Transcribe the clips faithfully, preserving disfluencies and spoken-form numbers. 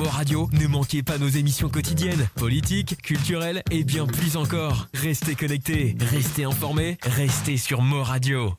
Mo Radio, ne manquez pas nos émissions quotidiennes, politiques, culturelles et bien plus encore. Restez connectés, restez informés, restez sur Mo Radio.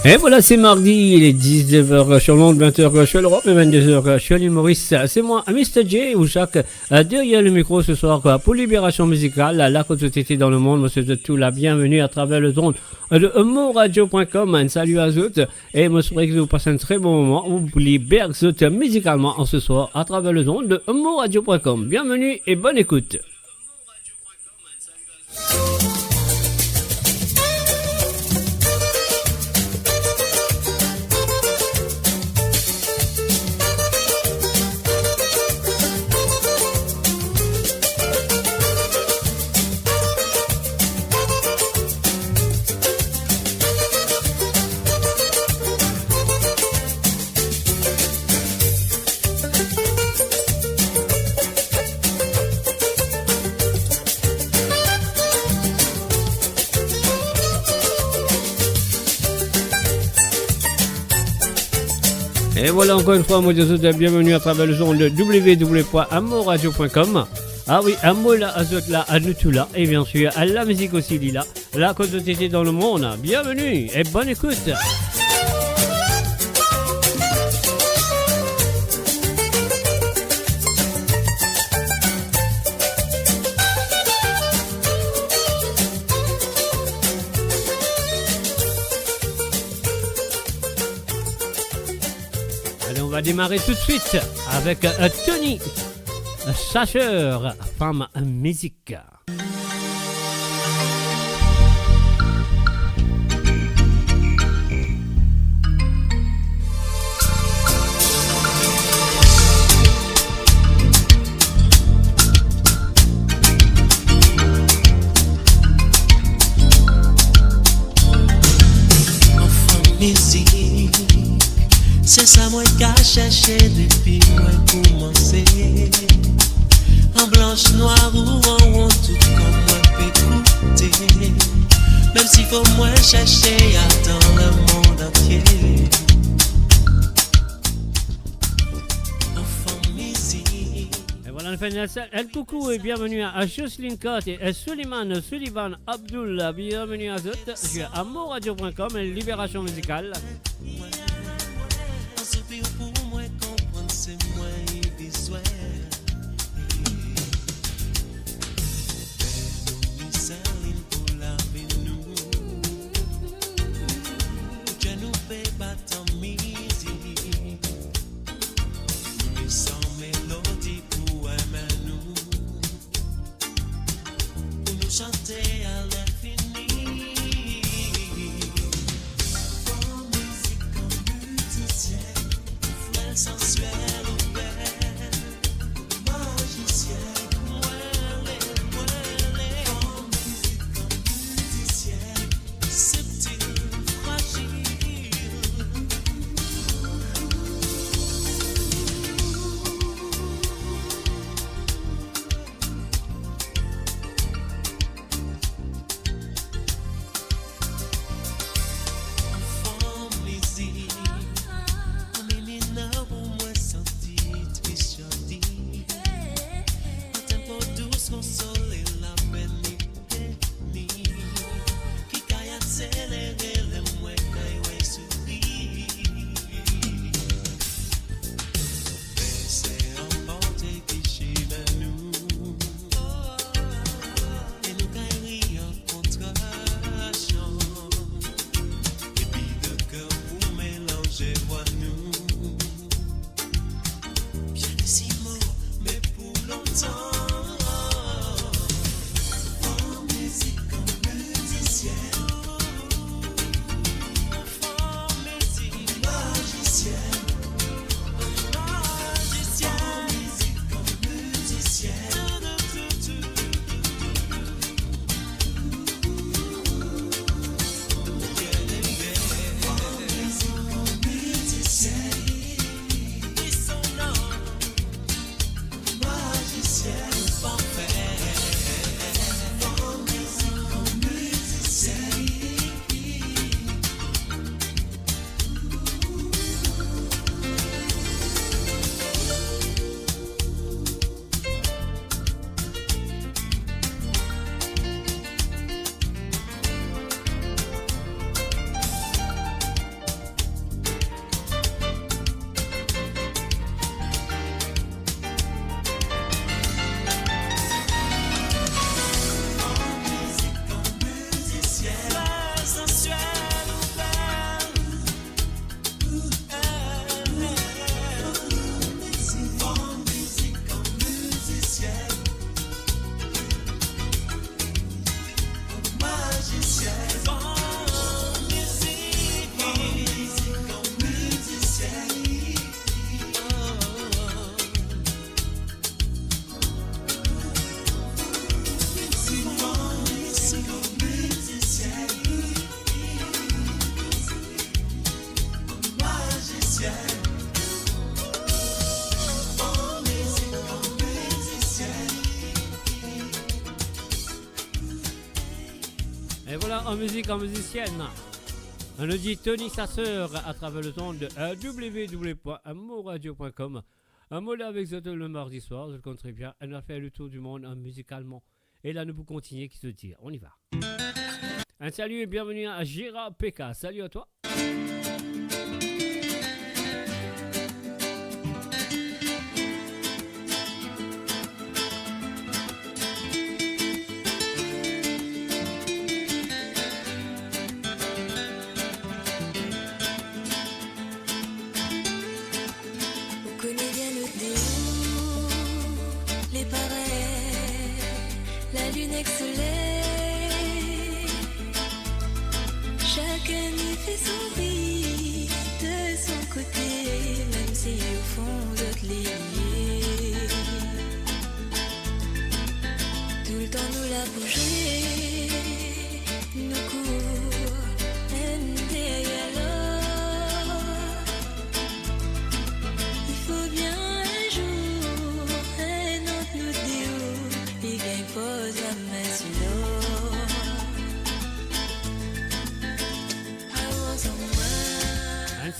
Et voilà, c'est mardi, il est dix-neuf heures sur l'onde, vingt heures sur l'Europe et vingt-deux heures sur l'île Maurice. C'est moi, Mister J, ou Jacques, euh, derrière le micro ce soir, quoi, pour Libération Musicale, la, la, kot zot ete dan lemonn, mo swet zot tou la bienvenue à travers les ondes de moradio point com. Un salut à zot. E mo espere ki zot pas enn tre bon moman. Ou pou li berse zot mizikalman an se swar atraver lezond de moradio point com. Bienvenue et bonne écoute. Et voilà, encore une fois, mo dir zot, bienvenue à travers les ondes de w w w point amoradio point com. Ah oui, amour la, azot la, anou tou la, et bien sûr, la musique aussi, li la. La kot zot ete dan lemonn, bienvenue et bonne écoute. Allez, on va démarrer tout de suite avec, euh, Tony Chasseur, Femme Musique. Cherche depi mwa koumanse. An blanch, nwar ou an won, tou kan mwa pe koute. Mem si fo mwa cherche adan lemond antie. Anfan mizik. Et voilà, on fait une, un coucou et bienvenue à, à Jocelyne Cotte et à Suleiman, Sullivan Abdul. Bienvenue à zot. Je suis à moradio point com, une libération musicale. Tann mizik, nou san melodi pou amenn nou. Pou nou sante a linfini. Bann mizik an mizisien, frel, sansiel ou bel, mazisien, mwa le, mwa le. Bann mizik an mizisien, sibtil, frazil. Anfan mizik, amenn li pou mwa santi tris jodi. An tanp dous konsole lapenn li. Ki kay akselere ler mwa kay we soufrir. Bese anport ki simen nou. E nou kay rir an kontrasan. Epi de ker pou melanze vwa nou. Pianisimo, me pou lontan. An mizik, an mizisien. An mizik, an mizisien. An mizik, an mizisien. Et voilà, an mizik, an mizisien. On nous dit Tony Sasseur à travers le temps de, euh, w w w point moradio point com. Mo la avek zot le mardi soir, zot konn tre bien, on a fait le tour du monde, hein, musicalement. E la, nou pou kontinie, ki zot dir. On y va. Un salut et bienvenue à Gérard P K. Salut à toi. Ou kone bien nou de ou, le parey, lalinn ek soley. Sakenn li fer son vi de son kote, mem si o fon zot linie. Toultan nou la pou zwe, nou kour enn deryer lot.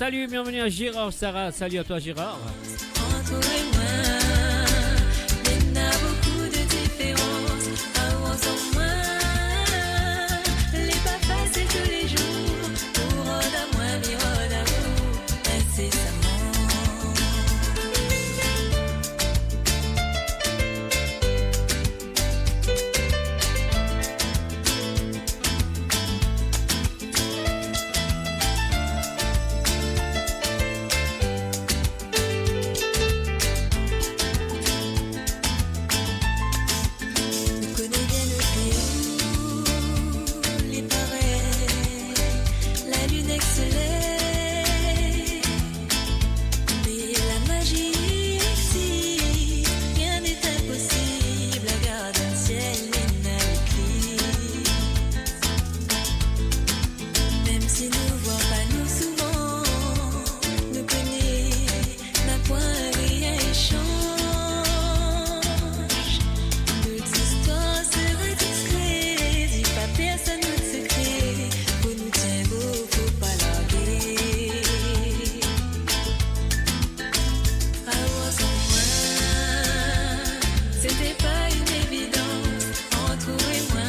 Salut, bienvenue à Gérard Sarah. Salut à toi, Gérard. Ant ou e mwa, ena boukou de diferans. Aou ansam mwa, li pa fasil toulezour. Ou rod a mwa, mi rod aou, insesaman. Ou kone bien nou pei, li parey lalinn ek soley. Me lamazi existe, rien n'est impossible, agarde dan siel, ena leklips. Mem si nou vwar pa nou souvan, nou kone, na pwin rien i sanz. Nou listwar sera diskre, di pa personn nou sekre, pou nou tenir bo, fo pa large. Aou ansam mwa, sete pa enn evidans, ant ou e mwa,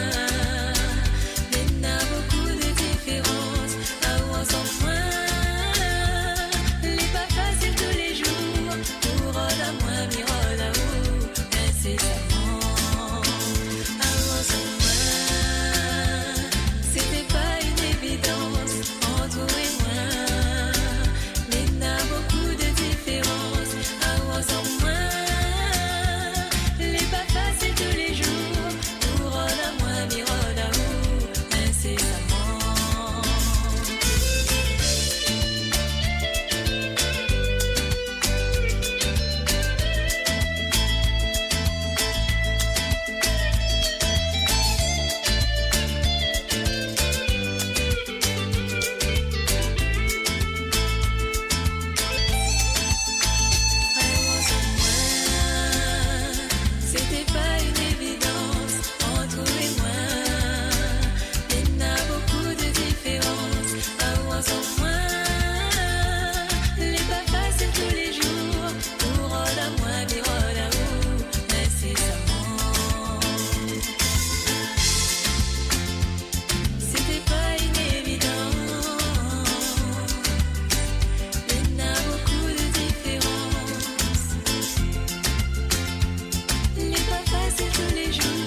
ena boukou de diferans. Aou ansam mwa, li pa fasil toulezour. Ou rod a mwa, mi rod aou, insesaman. Aou ansam mwa, sete pa enn evidans, ant ou e mwa, ena boukou de diferans. Aou ansam mwa, li pa fasil toulezour. Ou rod a mwa, mi rod aou, insesaman. Sete pa enn evidans, ant ou e mwa, ena boukou de diferans. Aou ansam mwa, li pa fasil toulezour. Ou rod a mwa, mi rod aou, insesaman. Sete pa enn evidans, ena boukou de diferans. Li pa fasil toulezour.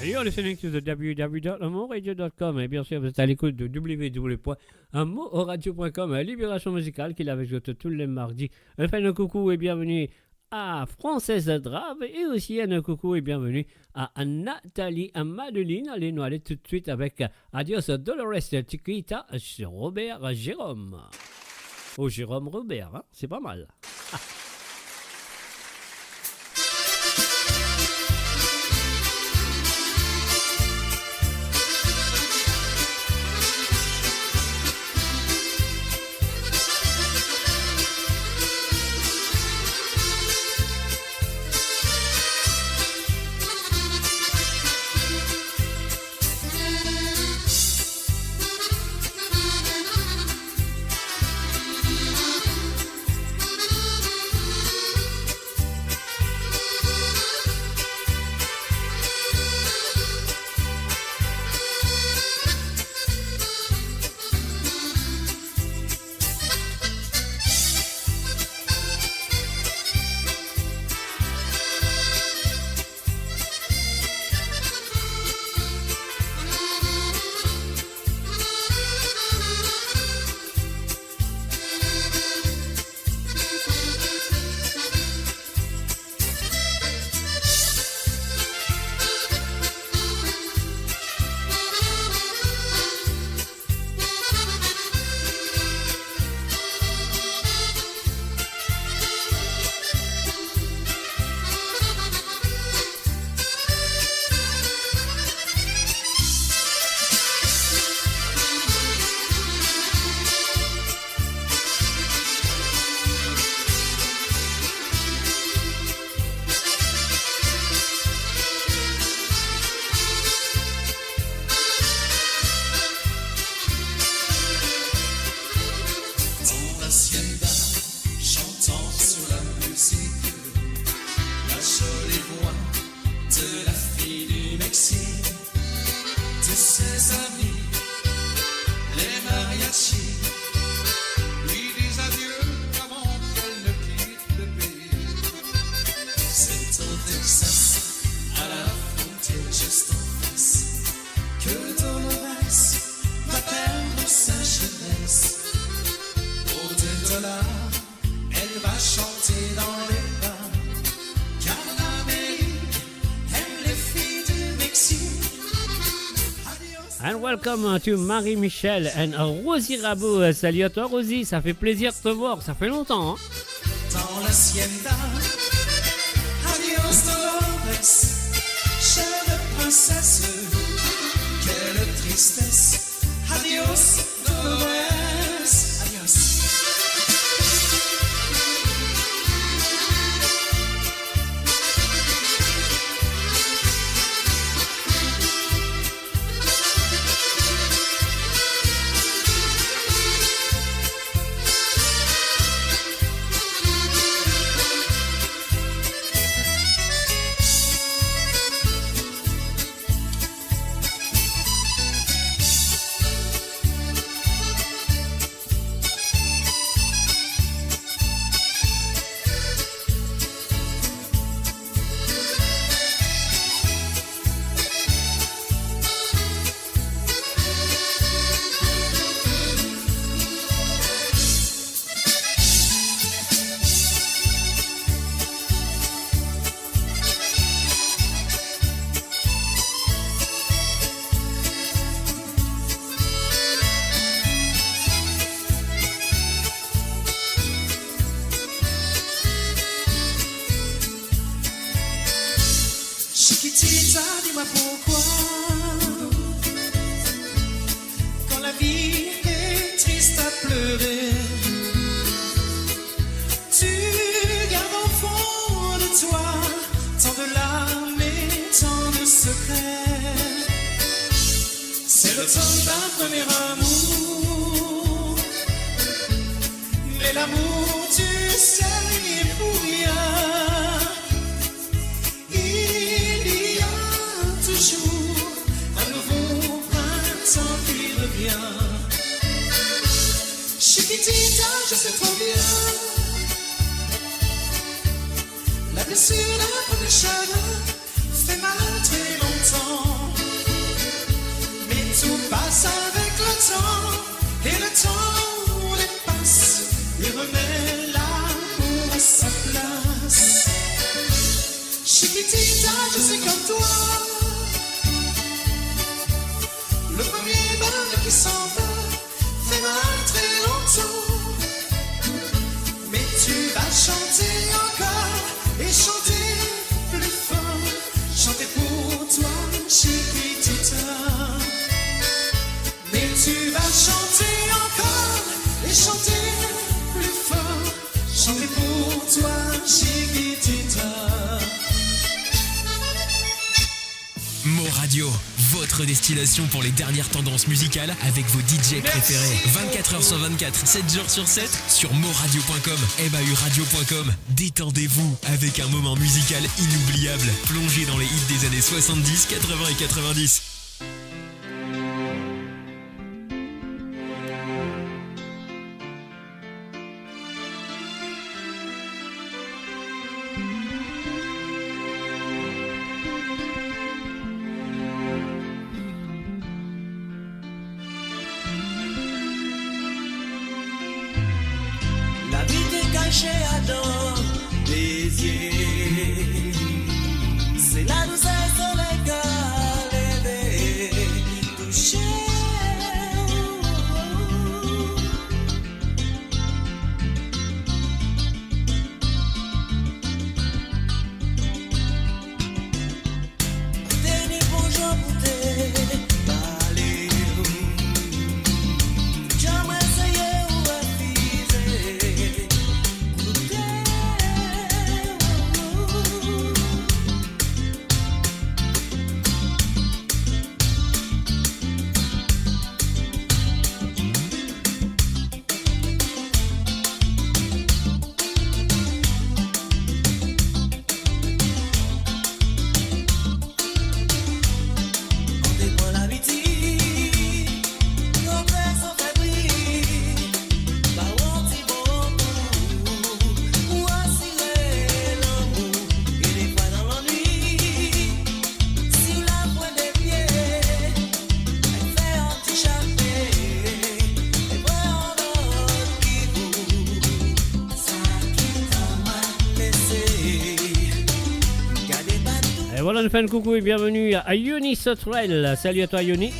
You're listening to the W W W dot amour radio dot com, et bien sûr, vous êtes à l'écoute de W W W point amour radio point com, euh, Libération Musicale, qui est avec vous tous les mardis. Enfin, un coucou et bienvenue à Française Drabe et aussi un coucou et bienvenue à Nathalie, à Madeline. Allez, nous aller tout de suite avec, euh, Adios Dolores Chiquita, Robert Jérôme. Oh, Jérôme Robert, hein, c'est pas mal. Jolie voix de la fille du Mexique, tous ses amis, les mariachis, lui disent adieu avant qu'elle ne quitte le pays. C'est au Texas, à la frontière juste en face, que Dolores va perdre sa jeunesse. Pour deux dollars, elle va chanter dans les bars, car l'Amérique aime les filles du Mexique. Adios. And welcome, uh, to Marie Michel and, uh, Rosie Rabot. Uh, salut à toi, Rosie, ça fait plaisir de te voir, ça fait longtemps, hein. Dans l'hacienda, adios Dolores, chère princesse, quelle tristesse, adios Dolores, adios. Chiquitita, dis-moi pourquoi, quand la vie est triste à pleurer, tu gardes au fond de toi tant de larmes et tant de secrets. C'est le temps d'un premier amour, mais l'amour, tu sais, il n'y est pour rien. Il y a toujours un nouveau printemps qui revient. Chiquitita, je sais trop bien, la blessure d'un premier chagrin fait mal très longtemps. Mais tout passe avec le temps, et le temps dépasse et remet l'amour à sa place. Chiquitita, je sais comme toi, le premier bal qui s'en va fait mal très longtemps. Mais tu vas chanter encore et chanter plus fort. Chanter pour toi, Chiquitita. Mais tu vas chanter encore et chanter plus fort. Chanter pour toi, Chiquitita. Mo Radio, votre destination pour les dernières tendances musicales avec vos D J préférés. Merci. Vingt-quatre heures sur vingt-quatre, sept jours sur sept, sur mo radio point com, M A U radio point com. Détendez-vous avec un moment musical inoubliable. Plongez dans les hits des années soixante-dix, quatre-vingts et quatre-vingt-dix. Lavi ki kase adan de zie, se lalouser soley ki leve. Voilà, nou fer enn koukou e bienveni a Yoni Sotrel. Salut à toi, Yoni.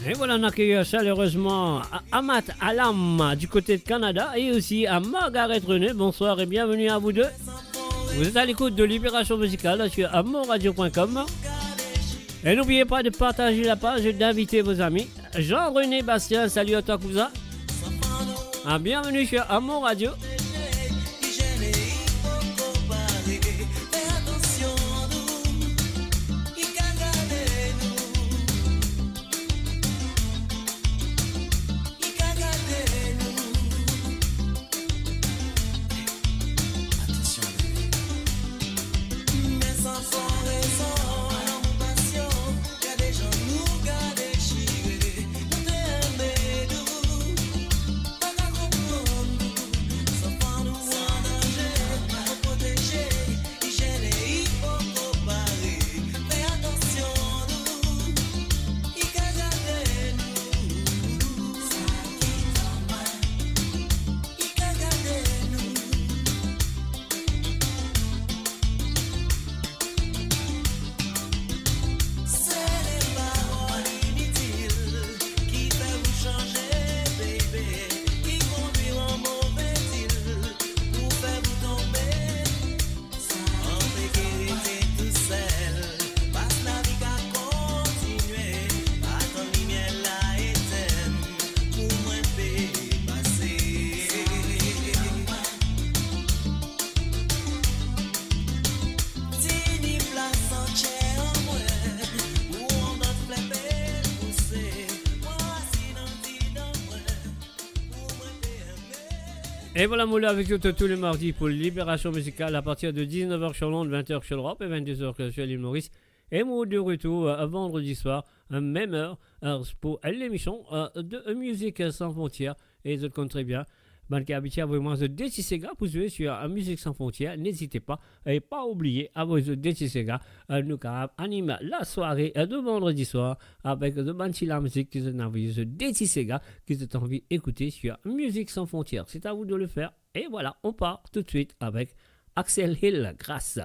Et voilà, on accueille chaleureusement à Amat Alam du côté de Canada et aussi à Margaret René. Bonsoir et bienvenue à vous deux. Vous êtes à l'écoute de Libération Musicale sur amourradio point com. Et n'oubliez pas de partager la page et d'inviter vos amis. Jean-René Bastien, salut à toi, cousin. Ah, bienvenue sur Amour Radio. Et voilà, mo la avek zot tous les mardis pour Libération Musicale à partir de dix-neuf heures sur l'onde, vingt heures sur l'Europe et vingt-deux heures sur l'île Maurice. Et mo de retour, euh, vendredi soir, euh, même heure, euh, pour l'émission, euh, de Musique Sans Frontières. E zot konn tre bien, bann ki abitie avoy mwa zot de ti sega pou zwe sur, euh, Musique Sans Frontières, n'hésitez pas, e pa oubliye avoy zot de ti sega, euh, nou kapav anim lasware, euh, de vandredi swar avek de bann ti lamizik ki zot inn avoy zot de ti sega ki zot anvi ekoute sur Musique Sans Frontières. C'est à vous de le faire. Et voilà, on part tout de suite avec Axel Hill, Grâce.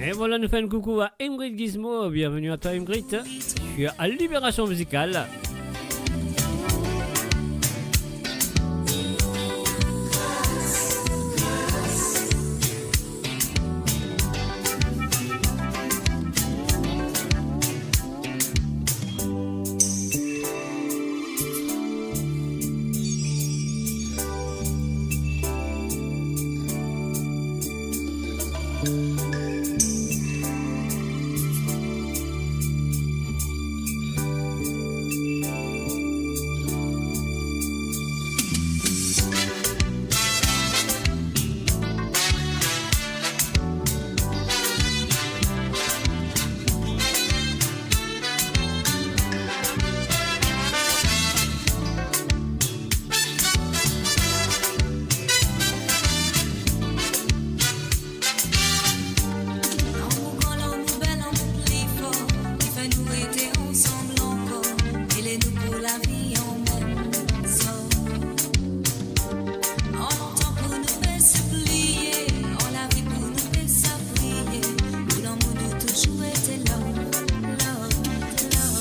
Et voilà, nous faisons un coucou à Ingrid Gizmo. Bienvenue à toi, Ingrid, sur Libération Musicale. Lanmour gran, lanmour bel, lanmour pli for, ki fer nou rete ansam ankor, e ler nou pou lavi anmem sor. An tan pou nou pe sipliye, an lavi pou nou pe sapriye, pou lanmour nou touzour rete love, love, love.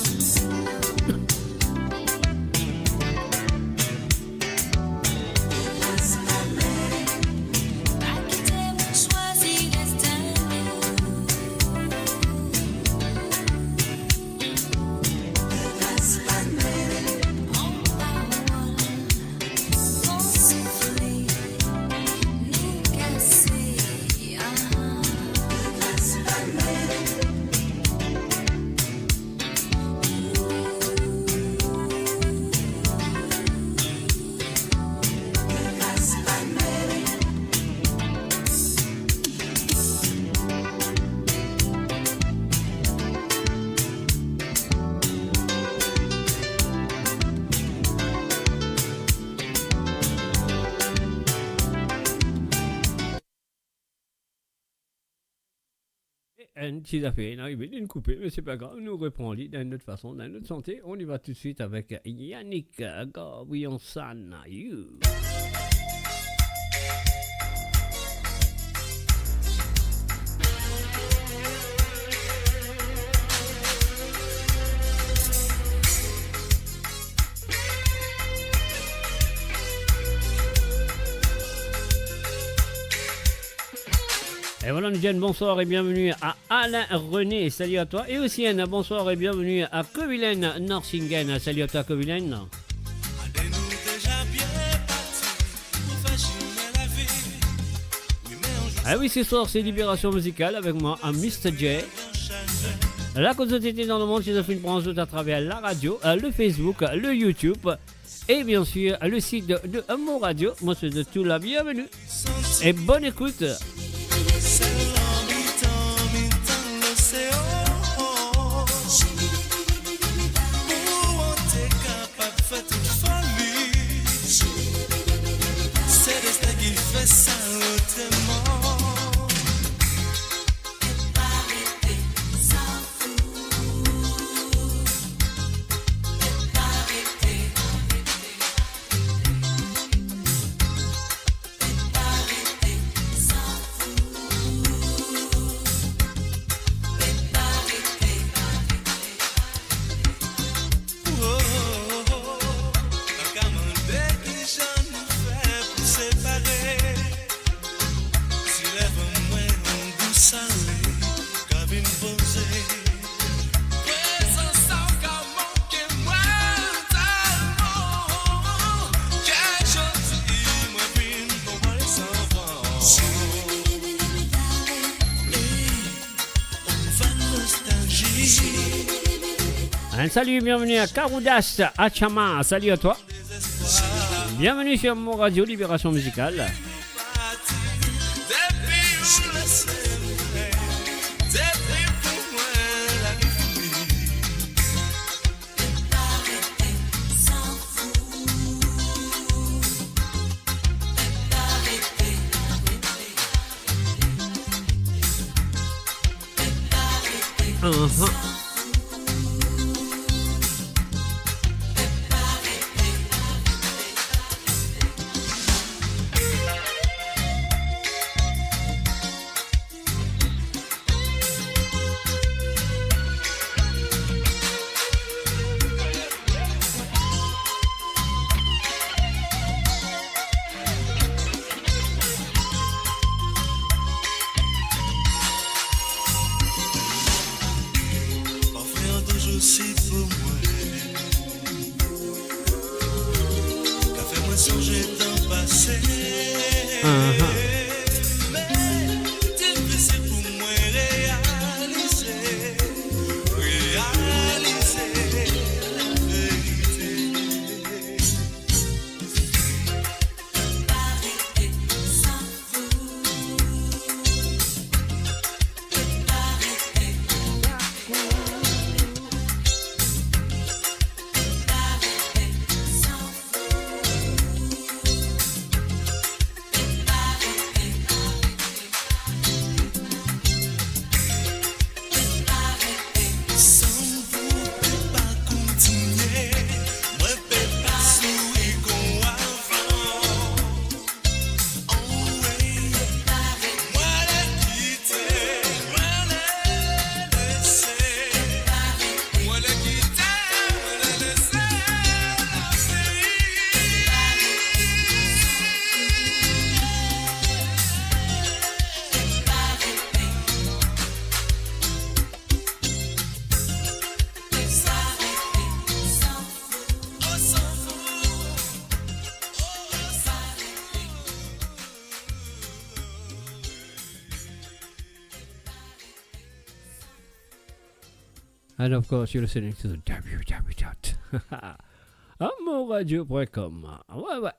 Enn ti zafer, non, li vinn koupe, me se pa grav, nou repran li dan enn lot fason, dan enn lot sante. On y va tout de suite avec Yannick Gabrielson, You. Et voilà, nous disons bonsoir et bienvenue à Alain René. Salut à toi. Et aussi un bonsoir et bienvenue à Kovilen Norsingen. Salut à toi, Kovilen. Ah oui, ce soir, c'est Libération Musicale avec moi, à Mister J. Là, quand vous étiez dans le monde, je vous ai fait une branche à travers la radio, euh, le Facebook, le YouTube. Et bien sûr, le site de, de Mo Radio, moi c'est de tout la bienvenue. Et bonne écoute. Un salut, bienvenue à Karoudas Achama. Salut à toi. Bienvenue sur Mo Radio, Libération Musicale. Uh-huh. And of course, you're listening to the w w w dot morradio point com. Ouais, ouais.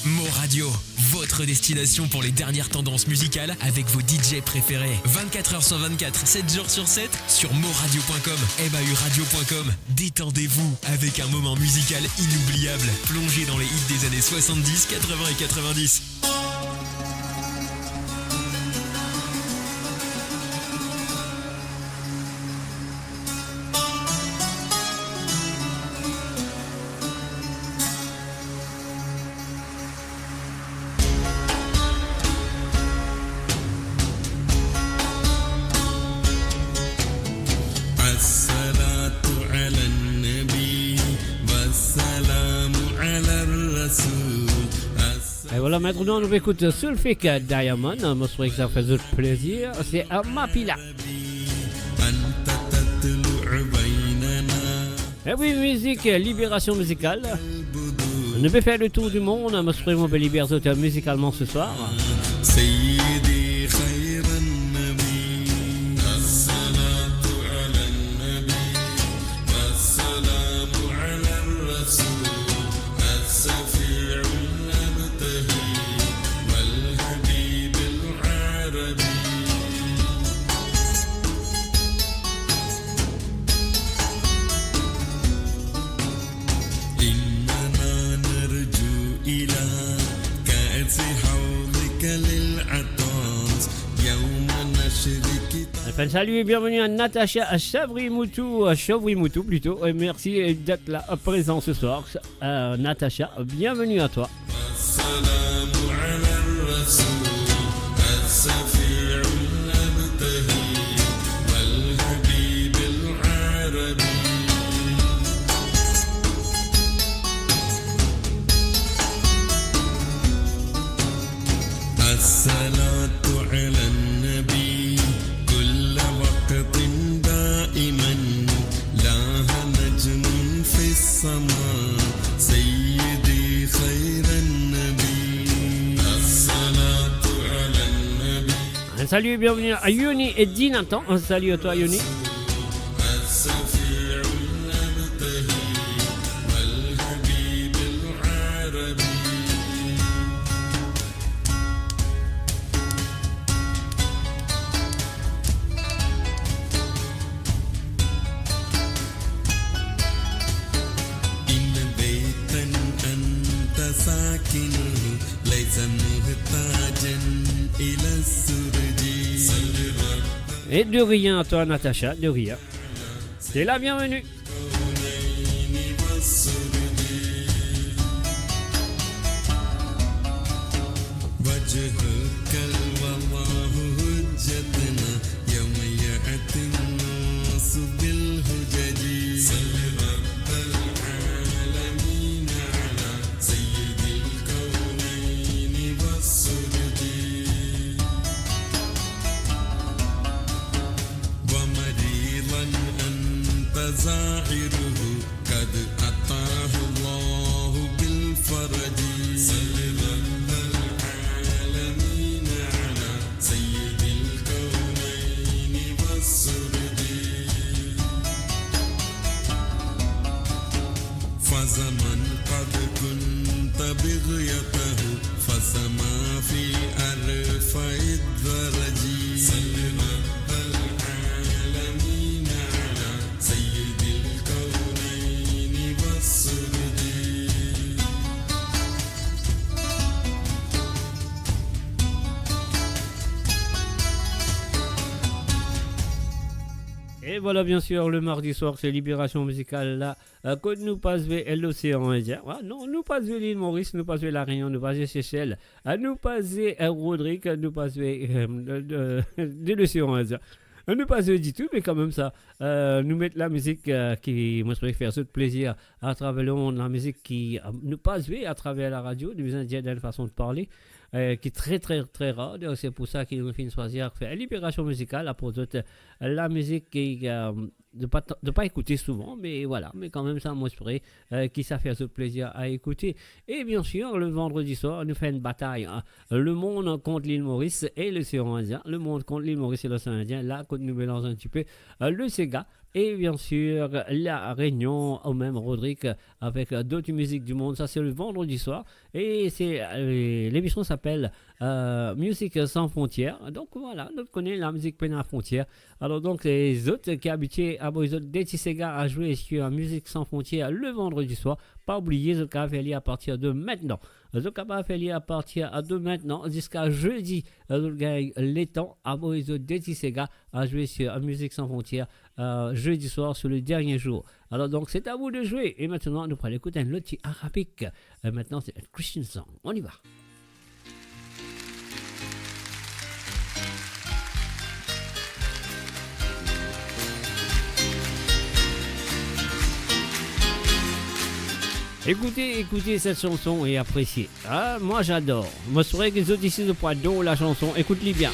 Mon Radio, votre destination pour les dernières tendances musicales avec vos D J préférés. Vingt-quatre heures sur vingt-quatre, sept jours sur sept, sur mon radio point com, m a u radio point com. Détendez-vous avec un moment musical inoubliable. Plongez dans les hits des années soixante-dix, quatre-vingts et quatre-vingt-dix. الصلاة على النبي والسلام على الرسول. E vwala, aster nou pe ekout Sulfik Diamond, mo swete ki sa fer zot plezir. Se, euh, Mapila. أنت تطلع بيننا. E wi, mizik, euh, libération musicale. Nou pe fer le tour du monde, mo swete mo pe liber zot, euh, musicalement ce soir. سيدي خير النبي. الصلاة على النبي والسلام على الرسول. الشفيع المبتهي والحبيب العربي. إننا نرجو إلى كأس حوضك للعطاس يوم نشرك. Enfin, salut et bienvenue à Natacha, à Chavrimoutou, à Chavrimoutou plutôt. Et merci, euh, d'être là, euh, présent ce soir. Euh, Natacha, bienvenue à toi. السلام على الرسول الشفيع المبتهي والحبيب العربي. الصلاة على النبي كل وقت دائما لاح نجم في السماء سيدي خير النبي. الصلاة على النبي. Un salut et bienvenue à Yoni et Dinatan. Un salut à toi, Yoni. الشفيع المبتهي والحبيب العربي. إن بيتا أنت ساكنه ليس محتاجا إلى السرج. Et de rien à toi, Natacha, de rien. T'es la bienvenue. وجهك الوضاح حجتنا يوم يأتي الناس بالحجج. صل رب العالمين على سيد الكونين والسرج. ومريضا أنت زائره قد أتاه الله بالفرج. صل رب العالمين على سيد الكونين والسرج. فزمن قد كنت بغيته فسما في أرفع الدرج. صل رب العالمين على سيد الكونين والسرج. Et voilà, bien sûr, le mardi soir, c'est Libération Musicale, là. Euh, kot nou pa zwe L'Océan Indien. Ouais, non, nou pa zwe Lil Moris, nou pa zwe La Réunion, nou pa zwe Sesel, euh, nou pa zwe, euh, Rodrig, nou pa zwe, euh, de, de, de L'Océan Indien. Euh, nou pa zwe ditou, me kanmem sa, euh, nou met lamizik, euh, ki, mo swete fer zot plezir atraver lemond, lamizik ki, euh, nou pa zwe atraver laradio, nou bizin dir dan enn fason de parle. euh, ki tre, tre, tre rar. Donk, se pou sa ki nou finn swazir fer liberasion mizikal, aport zot, euh, lamizik ki, euh, de pa, de pa ekoute souvan, me vwala, me kanmem sa, mo espere, euh, ki sa fer zot plezir a ekoute. E bien sir, le vandredi swar, nou fer enn batay, hein. Le mond kont Lil Moris e Losean Indien. Le mond kont Lil Moris e Losean Indien. La, kot nou melanz enn tipe, euh, le sega. E bien sir, La Rényon, ou mem Rodrig, avek, euh, dot mizik di mond. Sa, se le vandredi swar. E se, euh, lemision apel, euh, Musique Sans Frontières. Donk, vwala, nou kone lamizik pena frontier. Alor, donk, lezot ki abitie avoy zot de ti sega a zwe sir Musique Sans Frontières le vandredi swar, pa oubliye, zot kapav fer li apartir de mintnan. Zot kapav fer li apartir de mintnan ziska zedi. Zot gagn letan avoy zot de ti sega a zwe sir Musique Sans Frontières, euh, zedi swar, se le dernie zour. Alor, donk, c'est à vous de jouer. E mintnan, nou pou al ekout enn lot ti arabik. Euh, mintnan, se enn Christian song. On y va. Écoutez, écoutez cette chanson et appréciez. Ah, moi j'adore. Mo sware ki zot isi zot pou ador la chanson. Écoute-li bien.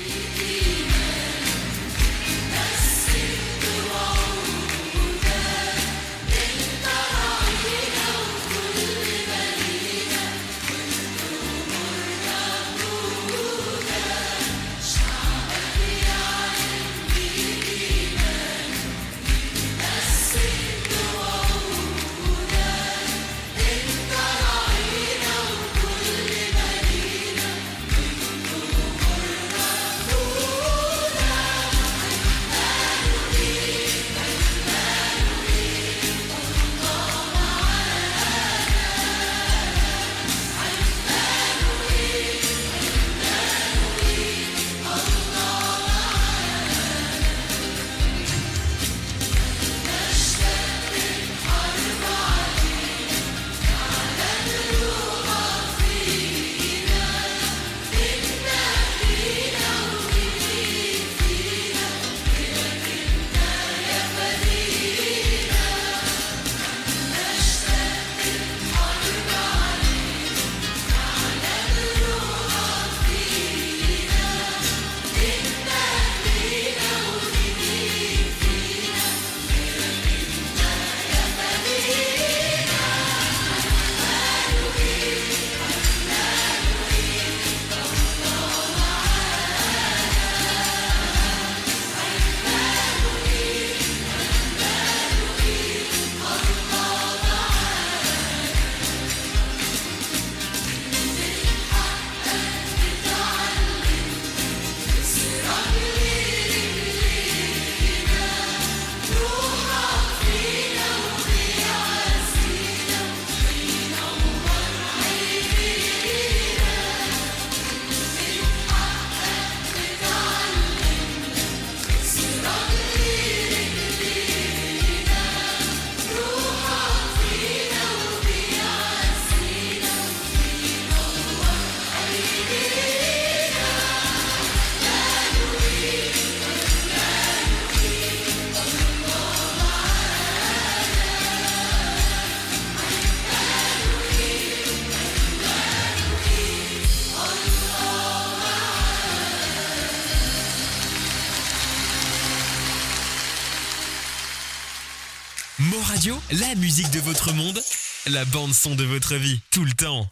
Mo Radio, la musique de votre monde, la bande son de votre vie, tout le temps.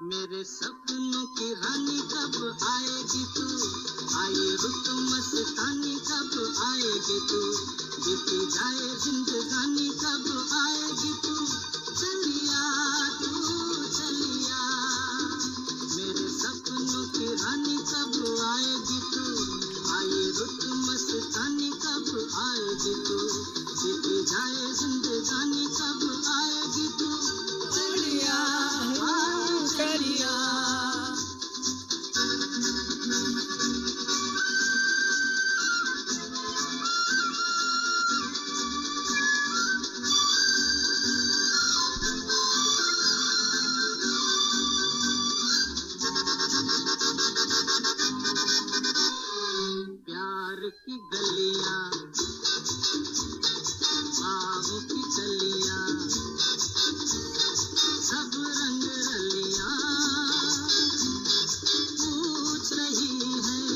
मेरे सपनों की रानी कब आएगी तू? आई रुत मस्तानी कब आएगी तू? बीती जाए जिंदगानी कब आएगी तू? चलिया तू चलिया, मेरे सपनों की रानी कब आएगी तू? आई रुत मस्तानी कब आएगी तू? बीती जाए जिंदगानी कब आएगी तू? चलिया। प्यार की गलियां, ख्वाबों की गलियां, सब रंग रलियां पूछ रही हैं।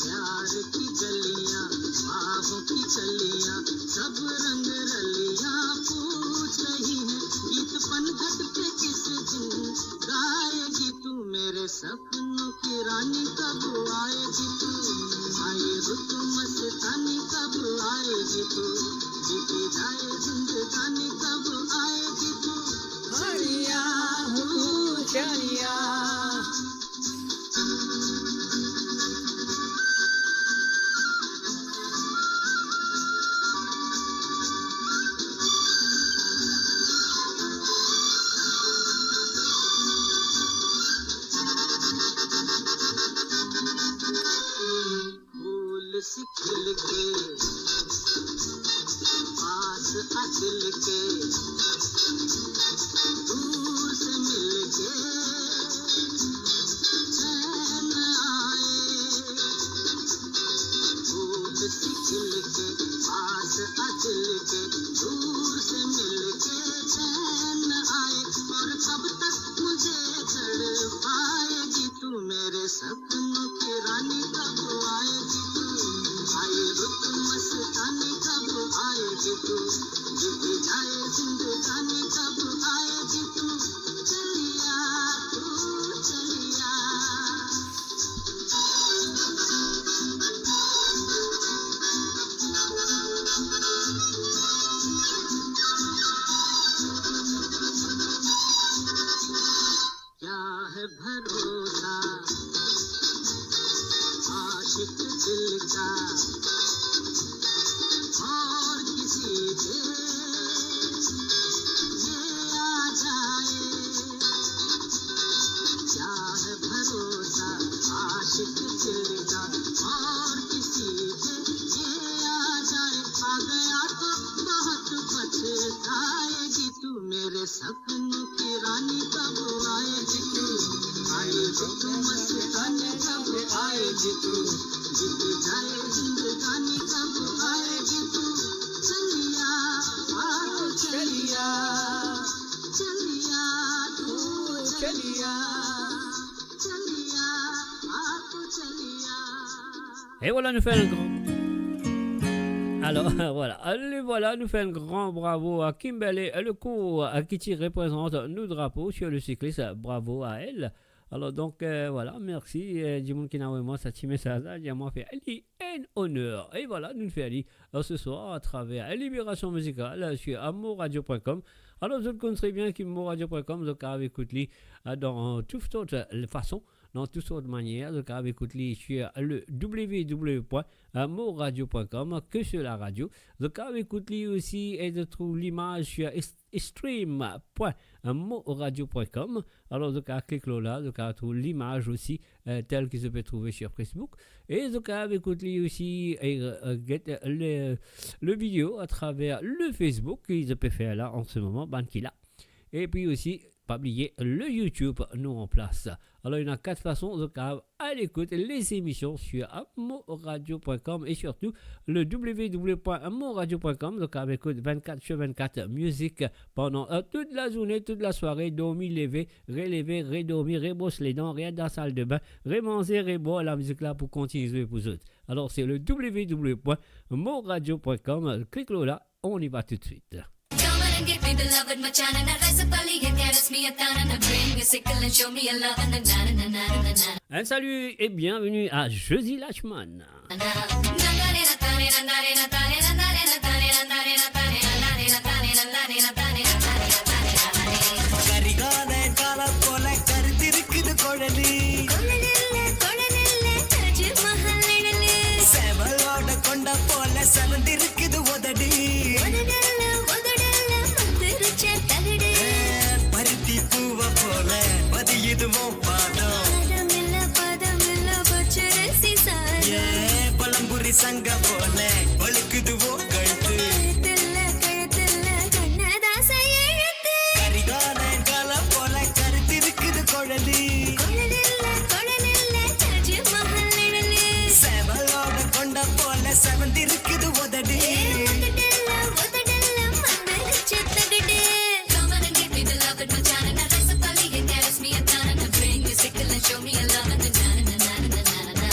प्यार की गलियां, ख्वाबों की गलियां, सब रंग रलियां पूछ रही हैं। गीत पनघट पे किस दिन गाएगी तू मेरे सपनों की रानी, कब आएगी तू? आई रुत मस्तानी, कब आएगी तू? बीती जाए जिंदगानी, कब आएगी तू? चलिया, तू चलिया। फूल सी खिल के, पास आ दिल के, दूर से मिल के चैन आए। फूल सी खिल के, पास आ दिल के, दूर से मिल के चैन आए। और कब तक मुझे तड़पाएगी तू मेरे सपनों की रानी, कब आएगी तू? आई रुत मस्तानी, कब आएगी तू? बीत जाए जिंदगानी, कब आएगी तू? चलिया, तू चलिया। क्या है भरोसा आशिक दिल का और किसी पे ये आ जाए? क्या है भरोसा आशिक दिल का और किसी पे ये आ जाए? आ गया तो बहुत पछताएगी तू मेरे सपनों की रानी, कब आएगी तू? आई रुत मस्तानी, कब आएगी तू? बीत जाए जिंदगानी, कब आएगी तू? चलिया, आ तू चलिया, चलिया, तू चलिया, चलिया, आ तू चलिया। E vwala nou fer enn gran, alor, vwala, ale, vwala, nou fer enn gran bravo a Kimberley Lecourt, a, ki ti reprezant nou drapo sir le siklis, bravo a el. Alor, donk, euh, vwala, mersi, euh, dimoun ki ena avoy mwa sa ti mesaz la, dir mwa fer li enn oner. E vwala, nou fer li, euh, se swar atraver Libération Musicale, euh, sir amourradio point com. Alor, zot konn tre bien ki mourradio point com, zot kapav ekout li, euh, dan tou sort, euh, fason, dan tou sort manier, zot kapav ekout li sir le w w w point mourradio point com, ke sir laradio. Zot kapav ekout li osi e zot trouv limaz sir est-, stream point mourradio point com. Alor, zot kapav klik lor la, zot kapav trouv limaz osi, euh, tel ki zot pe trouve sir Facebook. E zot kapav ekout li osi e, euh, get, euh, le, le video atraver le Facebook ki zot pe fer la an se moman, bann ki la. Epi osi, pa bliye, le YouTube nou an plas. Alor, ena kat fason zot kapav al ekout lezemision sir amourradio point com e sirtou le w w w point mourradio point com. Zot kapav ekout vennkat sir vennkat mizik pandan, euh, tout lazourne, tout lasware, dormi, leve, releve, redormi, rebros ledan, rant dan saldebin, remanze, rebwar, lamizik la pou kontign zwe pou zot. Alor, se le w w w point mourradio point com. Klik lor la, on y va tout de suite. Come on and get me beloved, my china, na rasa pali, and caress me a tana, na bring me sickle and show me a love, and na na na na na na. Un salut et bienvenue à Josie Lachman. Karikalan கால போல கருத்திருக்குது குழலி. குழலில்ல, குழலில்ல, தாஜ்மஹால் நிழலு. சேவலோட கொண்ட போல செவந்திருக்குது உதடு. உதடல்ல, உதடல்ல, முந்திரிச்ச தகடு. சங்க போல ஒலிக்குது உன் கழுத்து. கருத்துல, கருத்துல கண்ணதாசன் எழுத்து. கரிகாலன் கால போல கருத்திருக்குது குழலி. குழலில்ல, குழலில்ல, தாஜ்மஹால் நிழலு. சேவலோட கொண்ட போல செவந்திருக்குது உதடு. ஏ, உதடெல்ல, உதடெல்ல மந்திரிச்ச தகடு. Come on and give me the love that my China, now that's a Bali and caress me a China, now bring me sickle and show me a love and the China, na, na, na, na, na, na.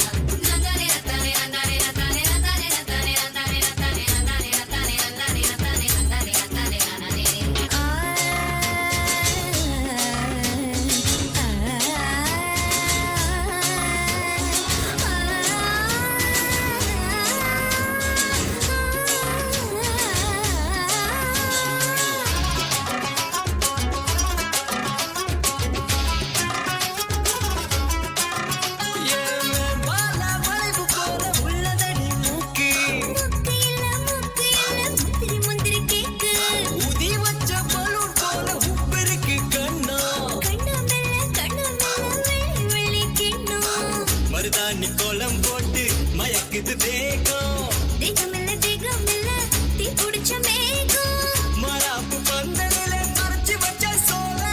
மருதாணி கோலம் போட்டு மயக்குது தேகம். தேகமில்ல, தேகமில்ல, தீ பிடிச்ச மேகம். மராப்பு பந்தலில மறைச்சு வச்ச சோலை.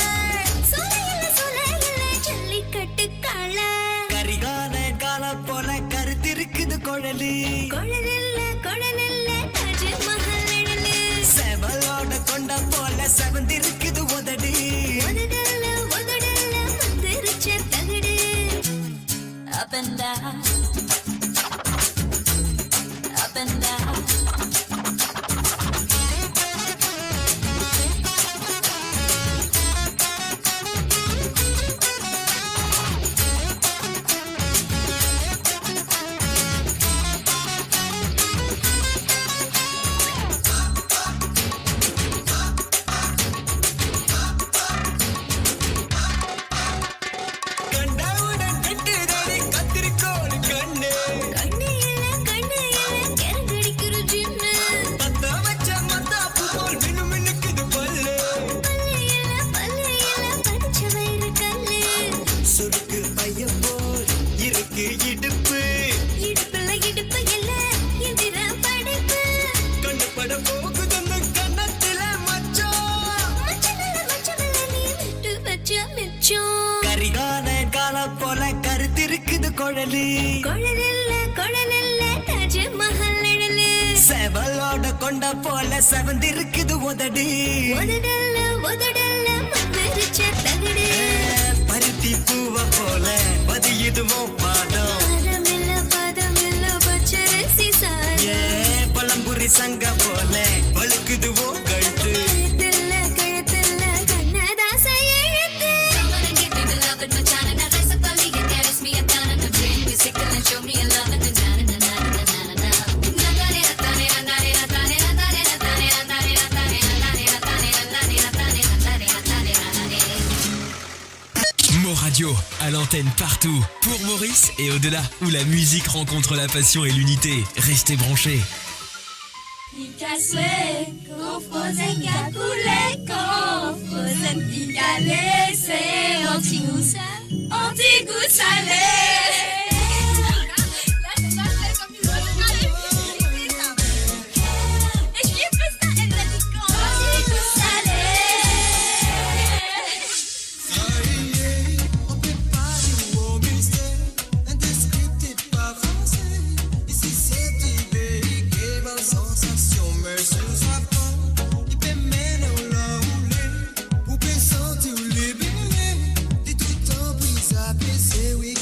சோலையில, சோலையில, ஜல்லிக்கட்டு களை. கரிகால கால போல கருத்திருக்குது குழலி. குழலில்ல, குழலில்ல, தாஜ்மஹால் நிழலு. சேவலோட கொண்ட போல செவந்திருக்குது உதடு. உதடல்ல, உதடல்ல, மந்திரிச்ச தகடு. Up and down, up and down. கண்டவுடன் கெட்டுதடி கத்திரிக்கோல் கண்ணு. கண்ணு இல்ல, கண்ணு இல்ல, கரங்கடிக்கிற ஜின்னு. பத்த வச்ச மத்தாப்பு போல் மினுமினுக்குது பல்லு. பல்லு இல்ல, பல்லு இல்ல, பதிச்ச வயிறு கல்லு. சுருக்கு பைய போல் இருக்கு இடுப்பு. இடுப்புல இடுப்பு இல்ல, எந்திரன் படைப்பு. கண்ணு பட போகுதுன்னு கன்னத்தில மச்சம். மச்சம் இல்ல, மச்சம் இல்ல, நீ விட்டு வச்ச மிச்சம். கரிகாலன் கால போல கருத்திருக்குது குழலி. குழலில்ல, குழலில்ல, தாஜ்மஹால் நிழலு. சேவலோட கொண்ட போல செவந்திருக்குது உதடு. உதடல்ல, உதடல்ல, மந்திரிச்ச தகடு. ஏ, பருத்தி பூவ போல பதியுது உன் பாதம். பாதமில்ல, பாதமில்ல, பச்சரிசி சாதம். ஏ, பழம்புரி சங்க போல வழுக்குது உன் கழுத்து. கழுத்தில்ல, கழுத்தில்ல, கண்ணதாச எழுத்து. Mo Radio, à l'antenne partout, pour Maurice et au-delà, où la musique rencontre la passion et l'unité. Restez branchés. Pika swe, kan frozen, pika koule, kan frozen, pika lese, antigou sa, antigou sale. Aïe, on peut pas dire au mystère, indescriptible par français. Ici c'est Tibéri, que belle sensation, mais sous sa peau, il peut mener au la roulée, ou peut sentir le bélier, dit tout en brise à baisser, oui.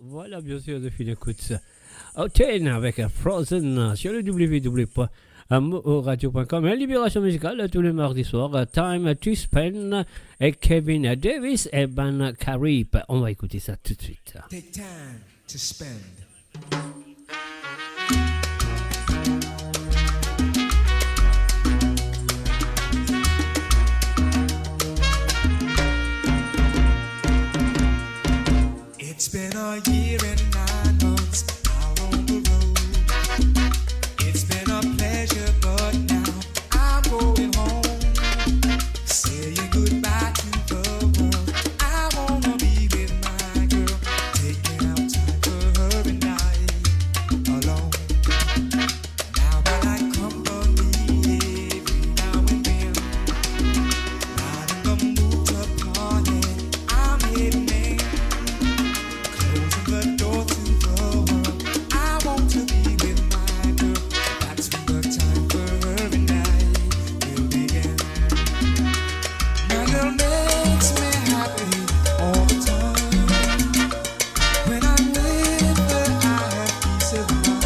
Vwala, bien sir, zot finn ekout sa. Oten avek Frozen sur le w w w point mo radio point com. Une libération musicale tous les mardis soirs, Time to Spend, ek Kevin Davis e bann Karib. On va écouter ça tout de suite. Take time to spend. It's been a year and nine months out on the road. It's been a pleasure, but now I'm going home. Saying goodbye to the world. I wanna be with my girl, taking out time for her and I alone. Now I like company every now and then. Not in the mood to party, I'm heading in. Closing the door to the world. I want to be with my girl. That's when the time for her and I will begin. My girl makes me happy all the time. When I'm with her, I have peace of mind.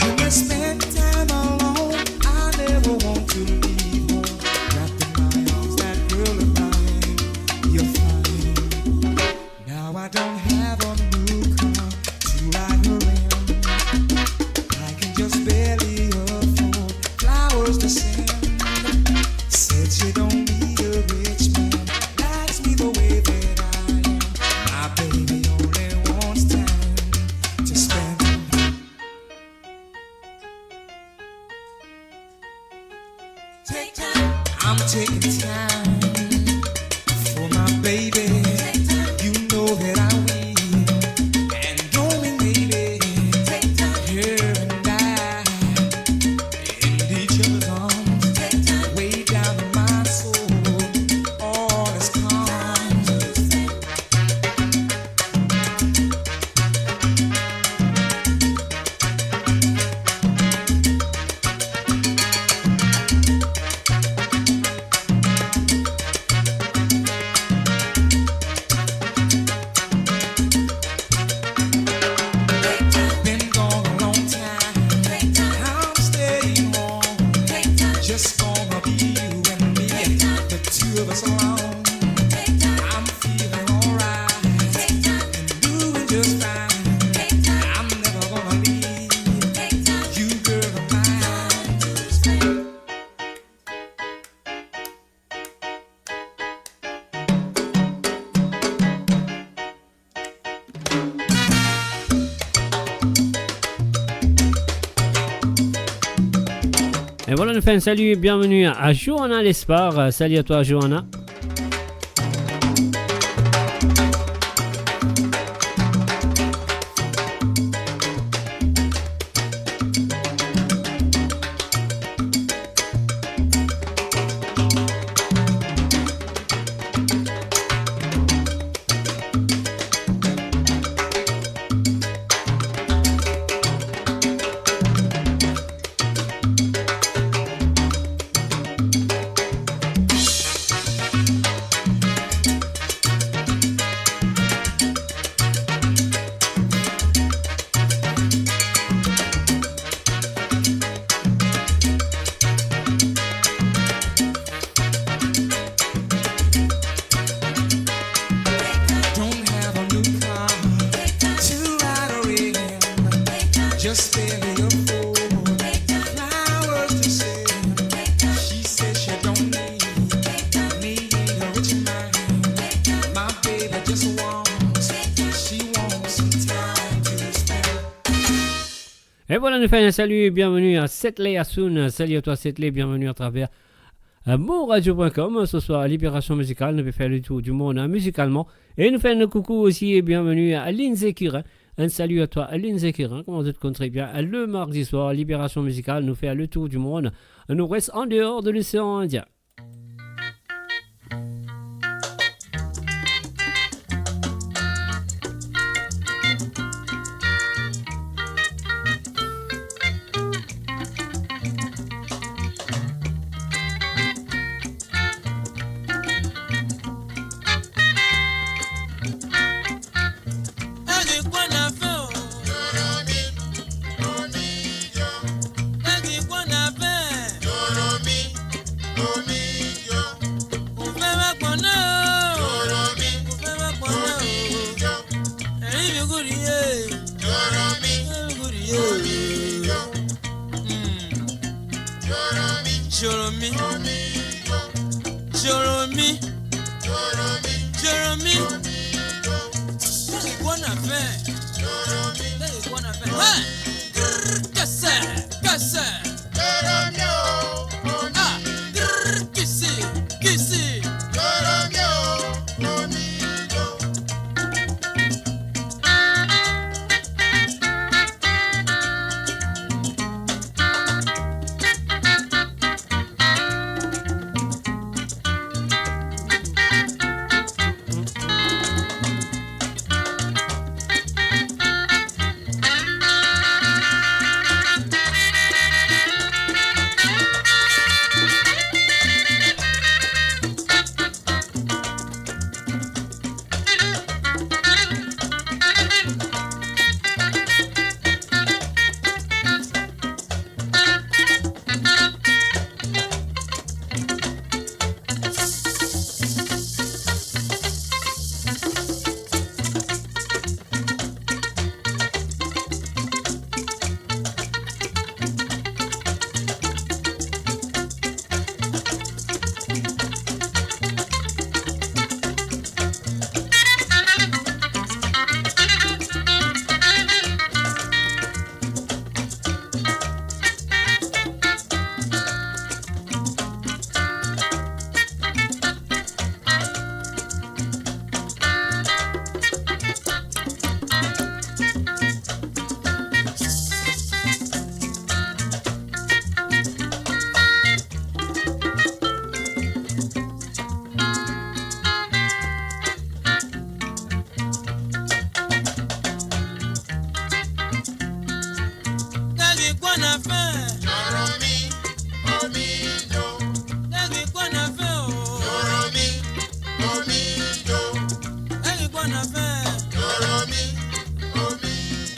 When I spend time alone, I never want to leave home. Wrapped in my arms, that girl of mine, you're fine. Now I don't have a new car to ride her in. I can just barely afford flowers to send. Said she don't need a rich man, likes me the way that I am. My baby only wants time to spend. Take time. I'm taking time for my baby. Take time. You know that I will. And don't mean maybe. Take time. Her and I in each other's arms. Take time. Way down in my soul, all is calm. Time to spend. Been gone a long time. I'm staying home. Just gonna be you and me. The two of us alone. I'm feeling alright. And doing just fine. I'm never gonna leave you, girl of mine. E vwala, nou fer enn sali, bienvenue à Johanna Lespard. Salut à toi, Johanna. E vwala, nou fer enn sali, bienveni a Setley Asoun. Sali a twa, Setley, bienveni atraver, euh, mon radio point com. Ce soir, Libération Musicale, nou pe fer le tour du monde, hein, musicalement. E nou fer enn koukou osi e bienveni a Lindsay Curin. Enn sali a twa, Lindsay Curin. Kouma zot konn tre bien, le mardi soir, Libération Musicale, nou fer le tour du monde. Nou res an deor de l'Océan Indien. Jolomi. Jolomi. Jolomi. Hey, what a thing. Hey, what a thing. Hey! Grrr, kese, kese. Ah, grrr, kisi, kisi.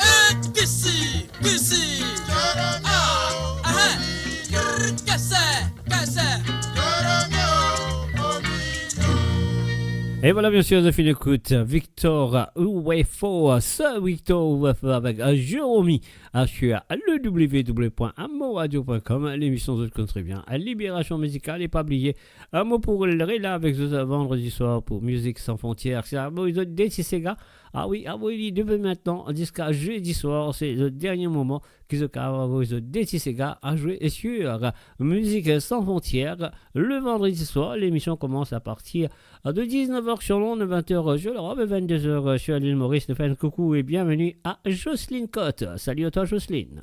Eh, kisi, kisi. Ah, ah, eh. Grrr, kese, kese. Et voilà, bien sûr, je finis écoute Victor Uwefo, Sir Victor Uwefo avec, euh, Jérôme, euh, sur le w w w point amoradio point com, l'émission, zot konn tre bien, Libération Musicale, e pa bliye, euh, mo pou rela avek zot vandredi soir pou Musique Sans Frontières. Se avoy zot de ti sega, ah oui, avoy li depi aster ziska zedi soir, se le dernier moment ki zot kapav avoy zot de ti sega a zwe sur Musique Sans Frontières le vendredi soir. L'émission commence à partir de dix-neuf heures sur l'onde, vingt heures sur l'Europe et vingt-deux heures sur l'île Maurice. Nou fer enn koukou e bienveni a Jocelyne Cotte. Salut à toi, Jocelyne.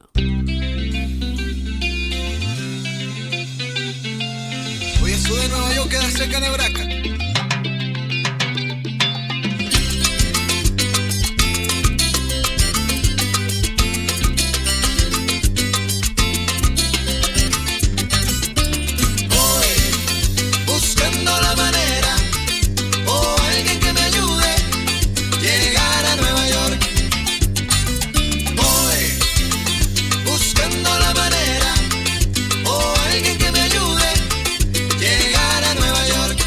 Oye, sube Nueva York, quedarse acá en Hebraica. Voy buscando la manera o alguien que me ayude llegar a Nueva York. Voy buscando la manera o alguien que me ayude llegar a Nueva York.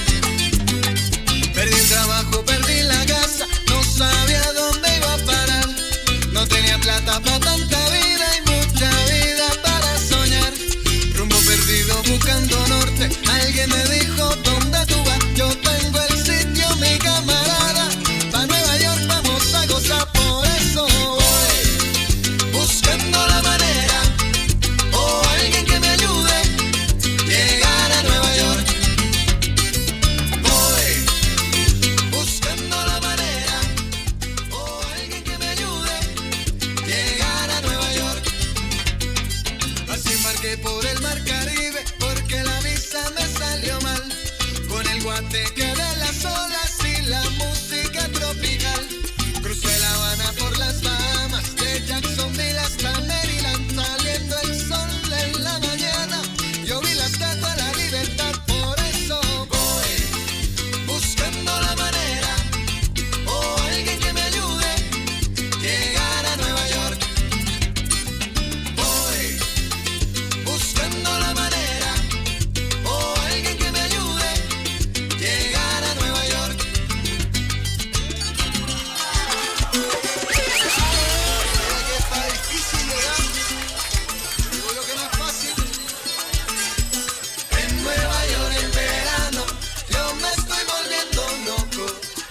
Por el mar Caribe, porque la visa me salió mal. Con el guateque de las olas y la música tropical. Crucé La Habana por las Bahamas, de Jacksonville hasta Maryland, saliendo el sol en la mañana. Yo vi la Estatua de la Libertad, por eso voy buscando la manera o alguien que me ayude llegar a Nueva York. Voy buscando la manera o alguien que me ayude llegar a Nueva York. Está difícil llegar, digo yo que no es fácil. En Nueva York en verano, yo me estoy volviendo loco.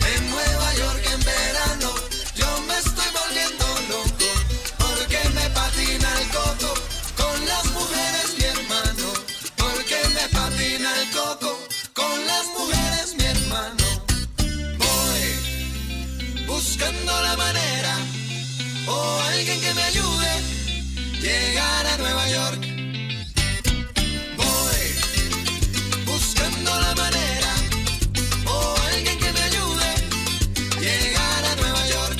En Nueva York en verano, yo me estoy volviendo loco. Porque me patina el coco con las mujeres, mi hermano. Porque me patina el coco con las mujeres, mi hermano. Voy buscando la manera o alguien que me ayude llegar a Nueva York. Voy buscando la manera o alguien que me ayude llegar a Nueva York.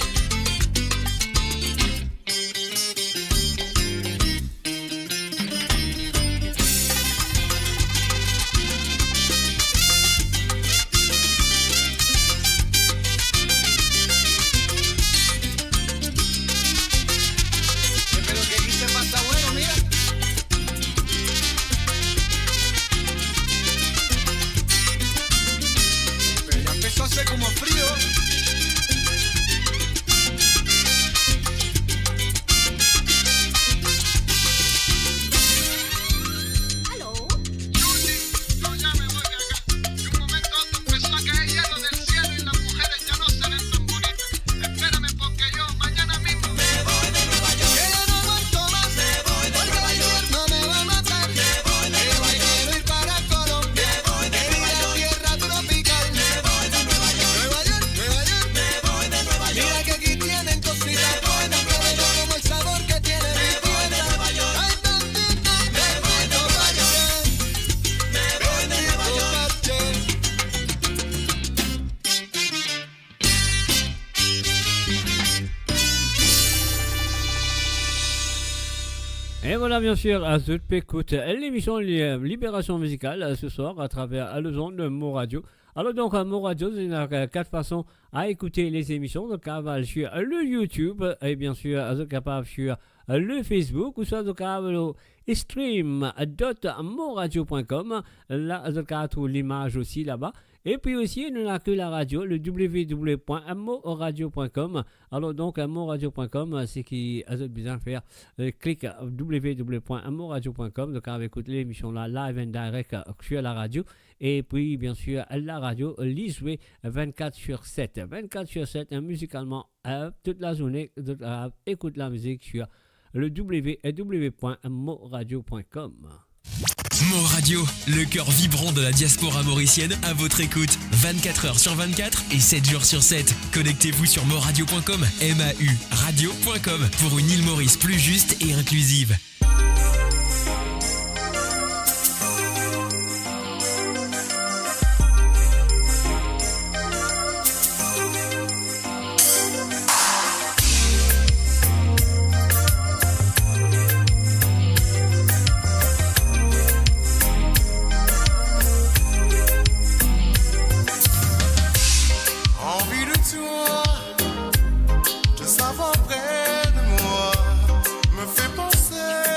Pero que aquí se pasa bueno, mira. Pero ya empezó a hacer como frío. Aló. Judy, no llames, voy de acá. De un momento a otro empezó a caer hielo del cielo y las mujeres ya no se ven tan bonitas. Espérame, porque yo mañana mismo me voy de Nueva York. Que ya no aguanto más. Me voy de Nueva York. No me va a matar. Me voy de Nueva York. Quiero ir para Colombia. Me voy de Nueva York. Ir a tierra tropical. Me voy de Nueva York. Nueva York, Nueva York. Me voy de Nueva York. Mira que aquí tienen cositas buenas, pero yo como el sabor que tiene mi tierra. Ay, bendito, bendito parche. Bendito parche. E vwala, bien sir, zot pe ekout lemision Li-, Libération Musicale, se swar, atraver lezond Mo Radio. Alor donk, Mo Radio, zot ena, euh, kat fason a ekoute lezemision. Zot kapav al sir le YouTube, e bien sir, zot kapav sir le Facebook, ouswa zot kapav al stream dot moradio point com. La, zot kapav trouv limaz osi laba. Epi osi, nou ena ke laradio, le w w w point moradio point com. Alor donk, moradio point com, seki zot bizin fer, euh, klik w w w point moradio point com, zot kapav ekout lemision la live and direct, euh, sir laradio. Epi, bien sir, laradio, li zwe vennkat sir set. Vennkat sir set, hein, mizikalman, euh, tout lazourne, zot, euh, ekout lamizik sir le w w w point moradio point com. Mo Radio, le cœur vibrant de la diaspora mauricienne, à votre écoute, vingt-quatre heures sur vingt-quatre et sept jours sur sept. Connectez-vous sur moradio point com, M A U radio point com, pour une île Maurice plus juste et inclusive. Envie de toi, de savoir près de moi, me fait penser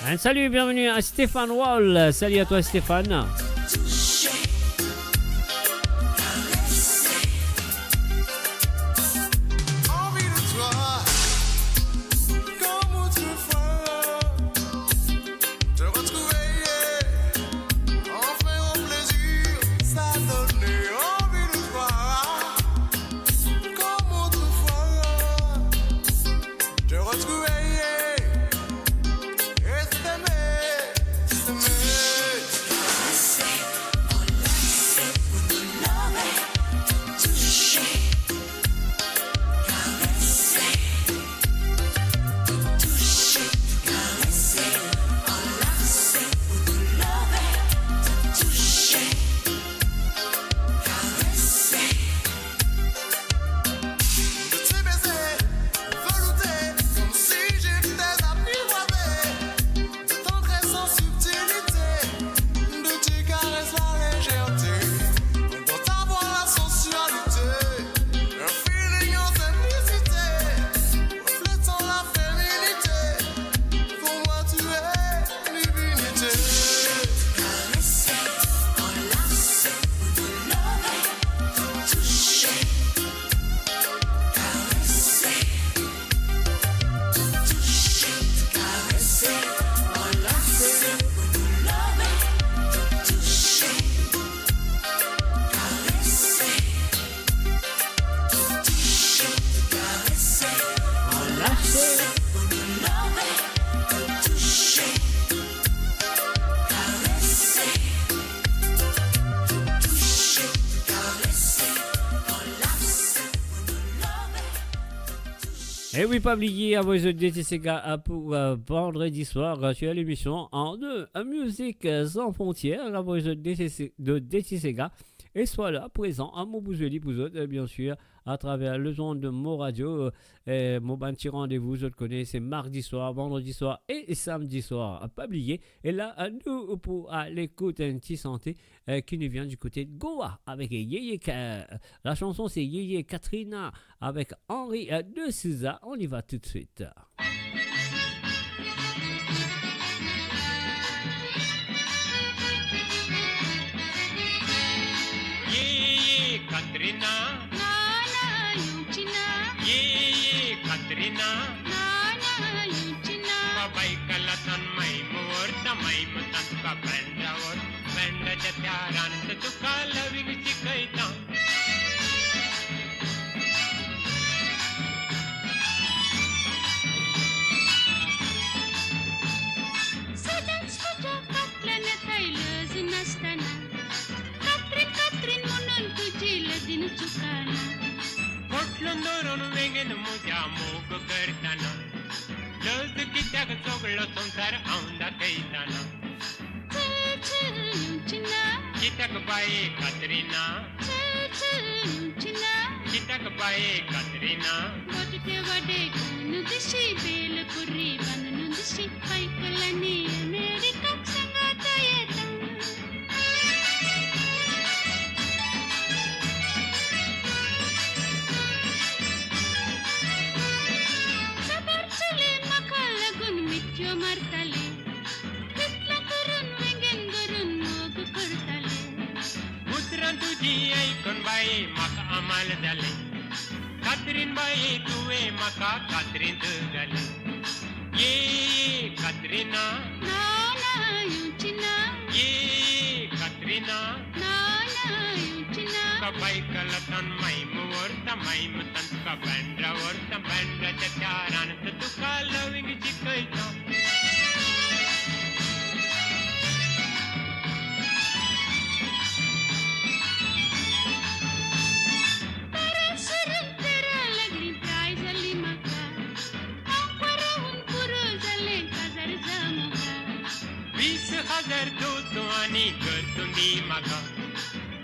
Un salut, bienvenue à Stéphane Wall. Salut à toi, Stéphane. E wi, pa bliye, avoy zot D T C K, euh, pou, euh, vandredi swar, euh, sur l'émission en deux, euh, Musique, euh, Sans Frontières, avoy zot D T C, de D T C K. E swa la, prezan, a mo pou zwe li pou zot, euh, bien sûr, à travers les ondes de Mo Radio, euh, e mo bann ti randevou, zot kone, se mardi swar, vandredi swar e samedi swar. Pa bliye, e la, euh, nou pou al ekout enn ti sante, euh, ki nou vien du côté de Goa avec Yeye Ka-, la chanson c'est Yeye Katrina avec Henri, euh, de Souza. On y va tout de suite. Yeye Katrina. Na, na, yonchina. Yeye Katrina. Na, na, yonchina. Ka bai kalatan mai mo orta, mai mo tan ka bandra orta. Bandra jatya ran sa tu ka loving chikaitan. Sadan skoja katlana tailoz nastana. Katrin, Katrin, mo non tuji ladin chukana. Kotlon doron vengen muja mog kardana. Loz kitak soglo sansar aunda kaitana. Chil, chil, yonchina. Kitak bai Katrina. Chil, chil, yonchina. Kitak bai Katrina. Botite vade kunu disi, bel kuri banunu disi, pai kalani Amerika sanga tayeta. Sabar chile maka lagun mitio martale. Pitla gurun, vengen gurun, mogu kurtale. Mutran tuji ai kon bai maka amal dale. Katrin bai tue maka Katrin tu gale. Ye, ye, Katrina. Na, na, yonchina. Ye, ye, Katrina. Na, na, yonchina. Ka bai kalatan mai mo orta, mai mo tan ka bandra orta, bandra jatya ran sa tu ka loving chikaitan. Tara surun tera lagli prize ali maka. Ankora un puro zale kazar zamuka. Bis hazar do so ani ghar tundi maka.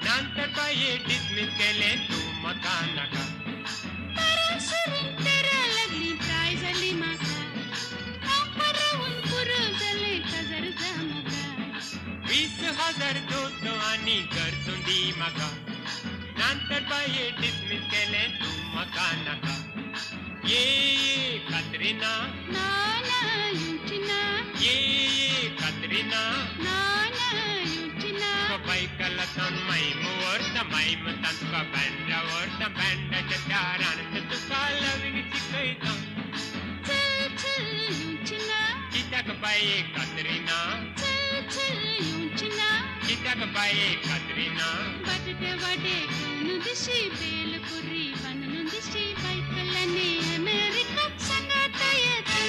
Nantar baye dismiss kele tu maka naka. Tara surun tera lagli prize ali maka. Ankora un puro zale kazar zamuka. Bis hazar do so ani ghar tundi maka. Nantar baye dismiss kele Ye, ye, Katrina. Na, na, Yuchina. Ye, ye, Katrina. Na, na, Yuchina. Ko bai kala tan mai muor ta mai mutan ko banda or ta banda chataran ta tu kala vini chikaita. Chil, chil, Yuchina. Kita ko bai Katrina. Chil, chil, Yuchina. Kita ko bai Katrina. Badde, badde, kunu dishi, bel puri, bananu dishi, bai kalane, Amerika, sangata yata.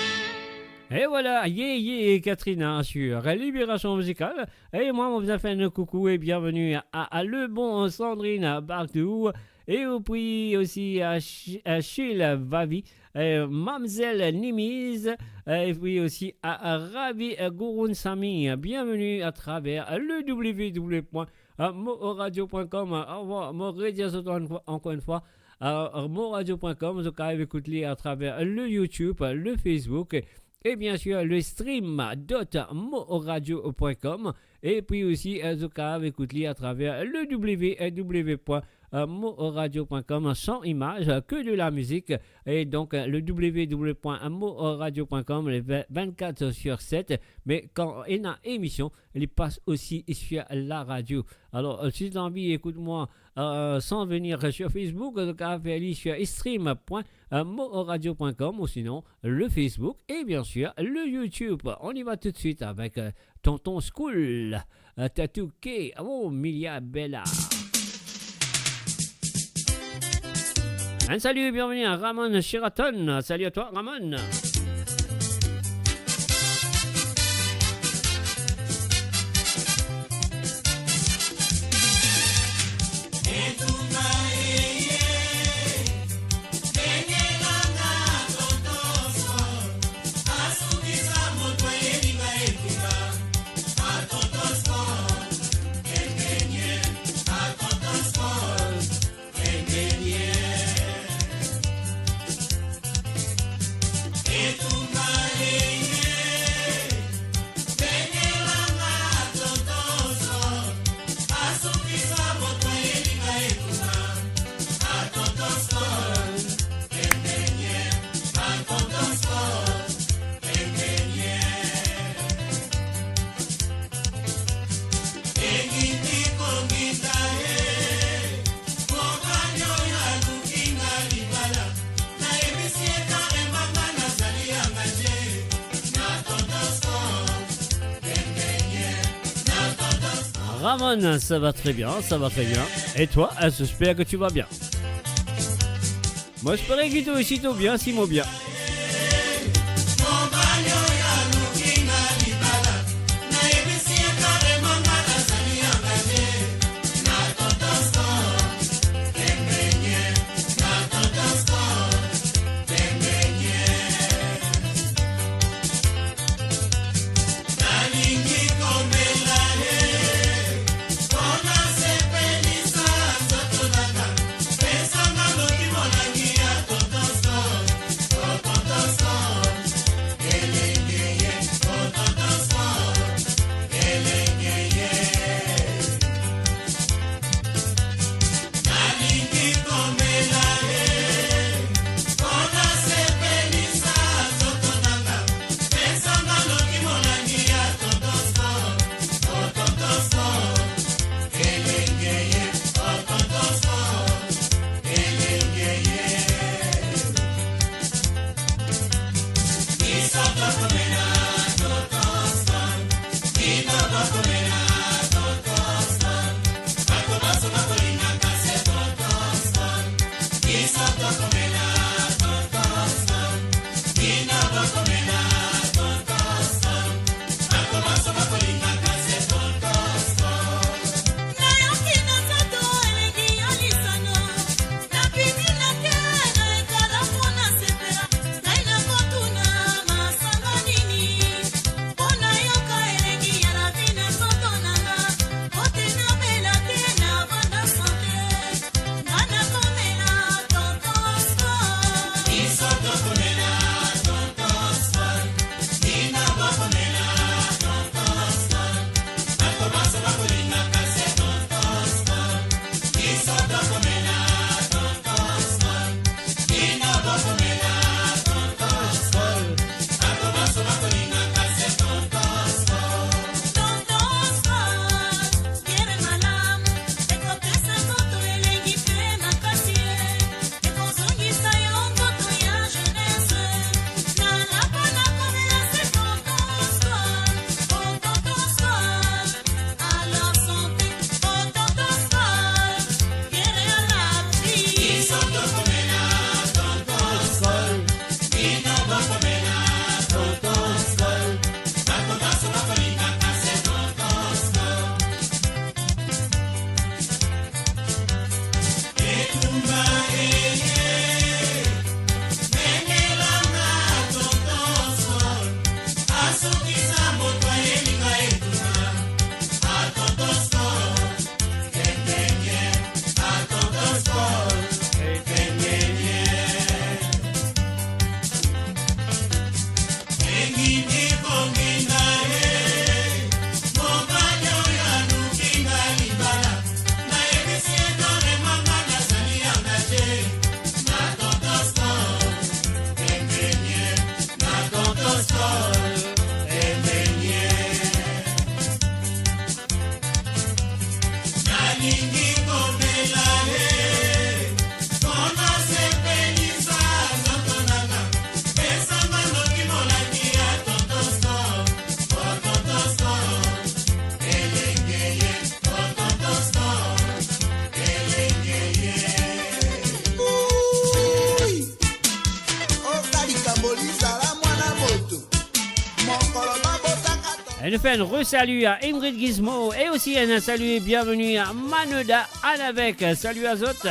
Et voilà, ye, ye, Katrina sur Libération Musicale. Et moi, mo bizin fer enn koukou et bienvenue à, à le bon Sandrine Bartou. Et puis aussi à Ch-, à Chil Vavi, euh, Mamzelle Nimiz, euh, et puis aussi à, à Ravi, euh, Gouroun Sami. Bienvenue à travers le w w w point moradio point com. Au revoir, mo redir zot ankor enn fwa, euh, moradio point com, zot kapav ekout li à travers le YouTube, le Facebook, et bien sûr le stream dot moradio point com. Et puis aussi, euh, zot kapav ekout li à travers le w w w point moradio point com, sans image, euh, que de la musique. Et donc, euh, le w w w point moradio point com, les vingt, vingt-quatre sur sept. Mais quand ena émission, li pas aussi sur la radio. Alors, euh, si zot anvi ekout mwa, euh, sans venir sur Facebook, zot kapav fer li sur stream point moradio point com ou sinon le Facebook et bien sûr le YouTube. On y va tout de suite avec, euh, Tonton School, euh, Tatou K, oh, Milia Bella. Un salut et bienvenue à Ramon Sheraton. Salut à toi, Ramon. Ramon, ça va très bien, ça va très bien. Et toi, euh, j'espère que tu vas bien. Mo espere ki to osi to bien, si mo bien. Nou fer enn resalu a Ingrid Gizmo e osi enn salu e bienveni a Manoda Anavek. Salu a zot.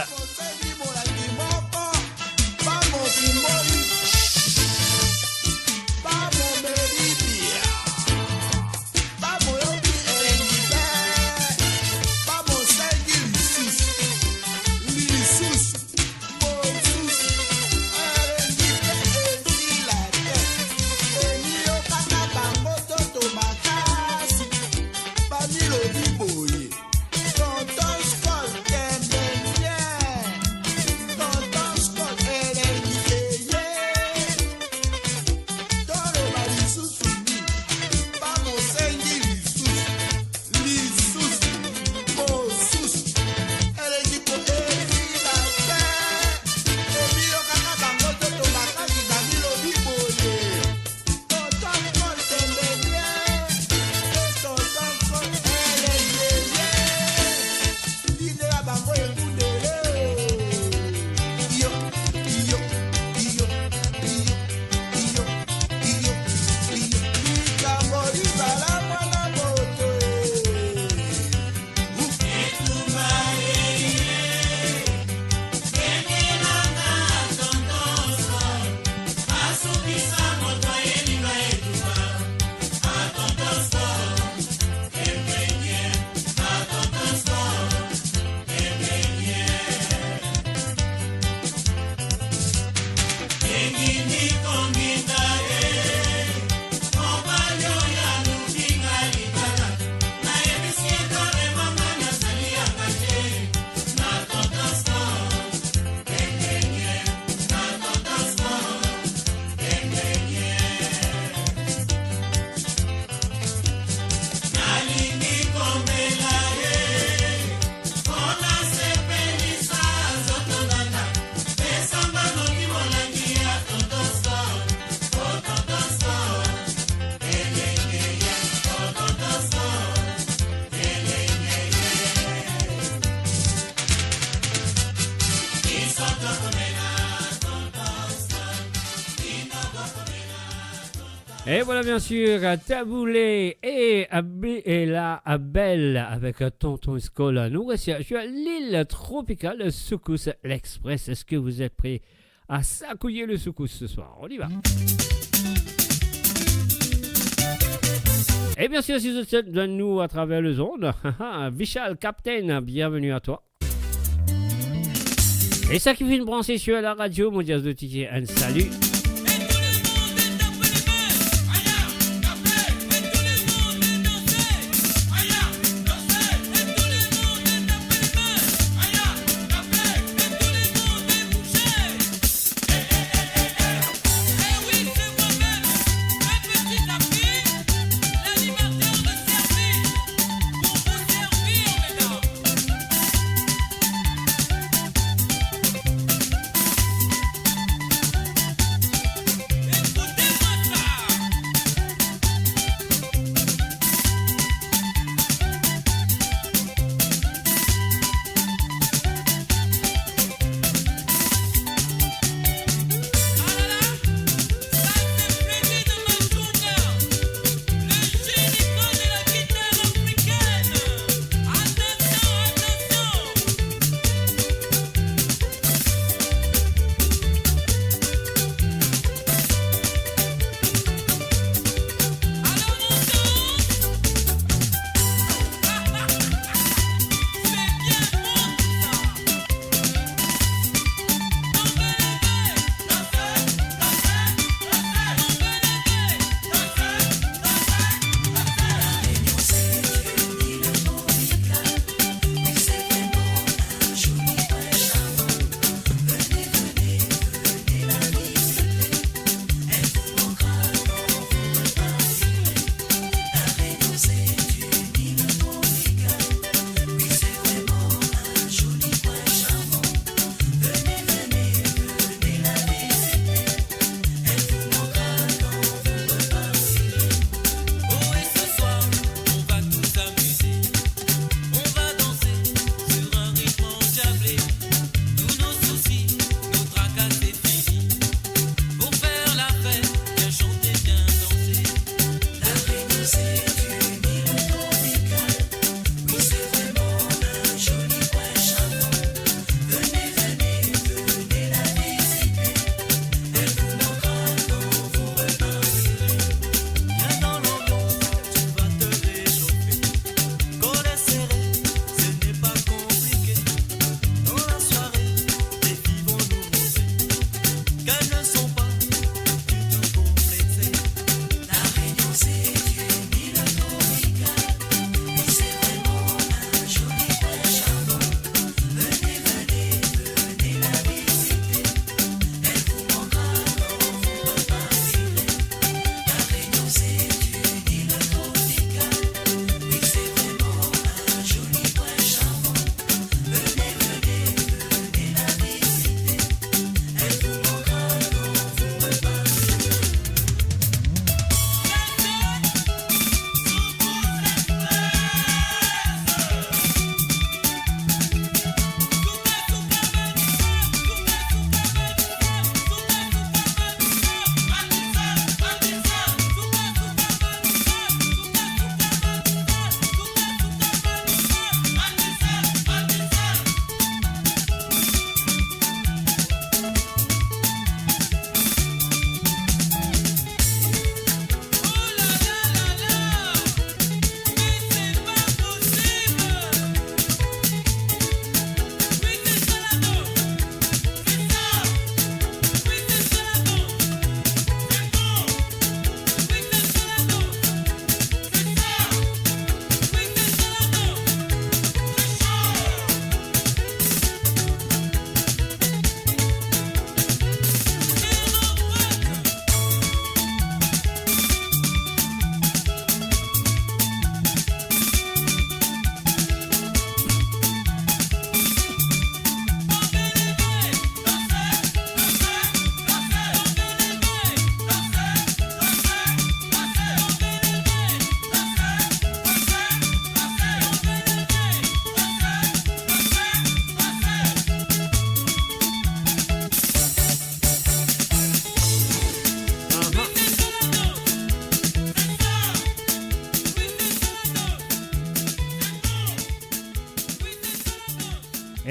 Et voilà, bien sûr, Taboulé et Abi-, et la Belle avec Tonton Skol. Nous voici sur l'île tropicale Soukous L'Express. Est-ce que vous êtes prêts à secouer le soukous ce soir ? On y va. Et bien sûr, si vous êtes de nous à travers les ondes, Vishal Captain, bienvenue à toi. E sa ki finn branse sur la radio, mo dir a zot enn salu.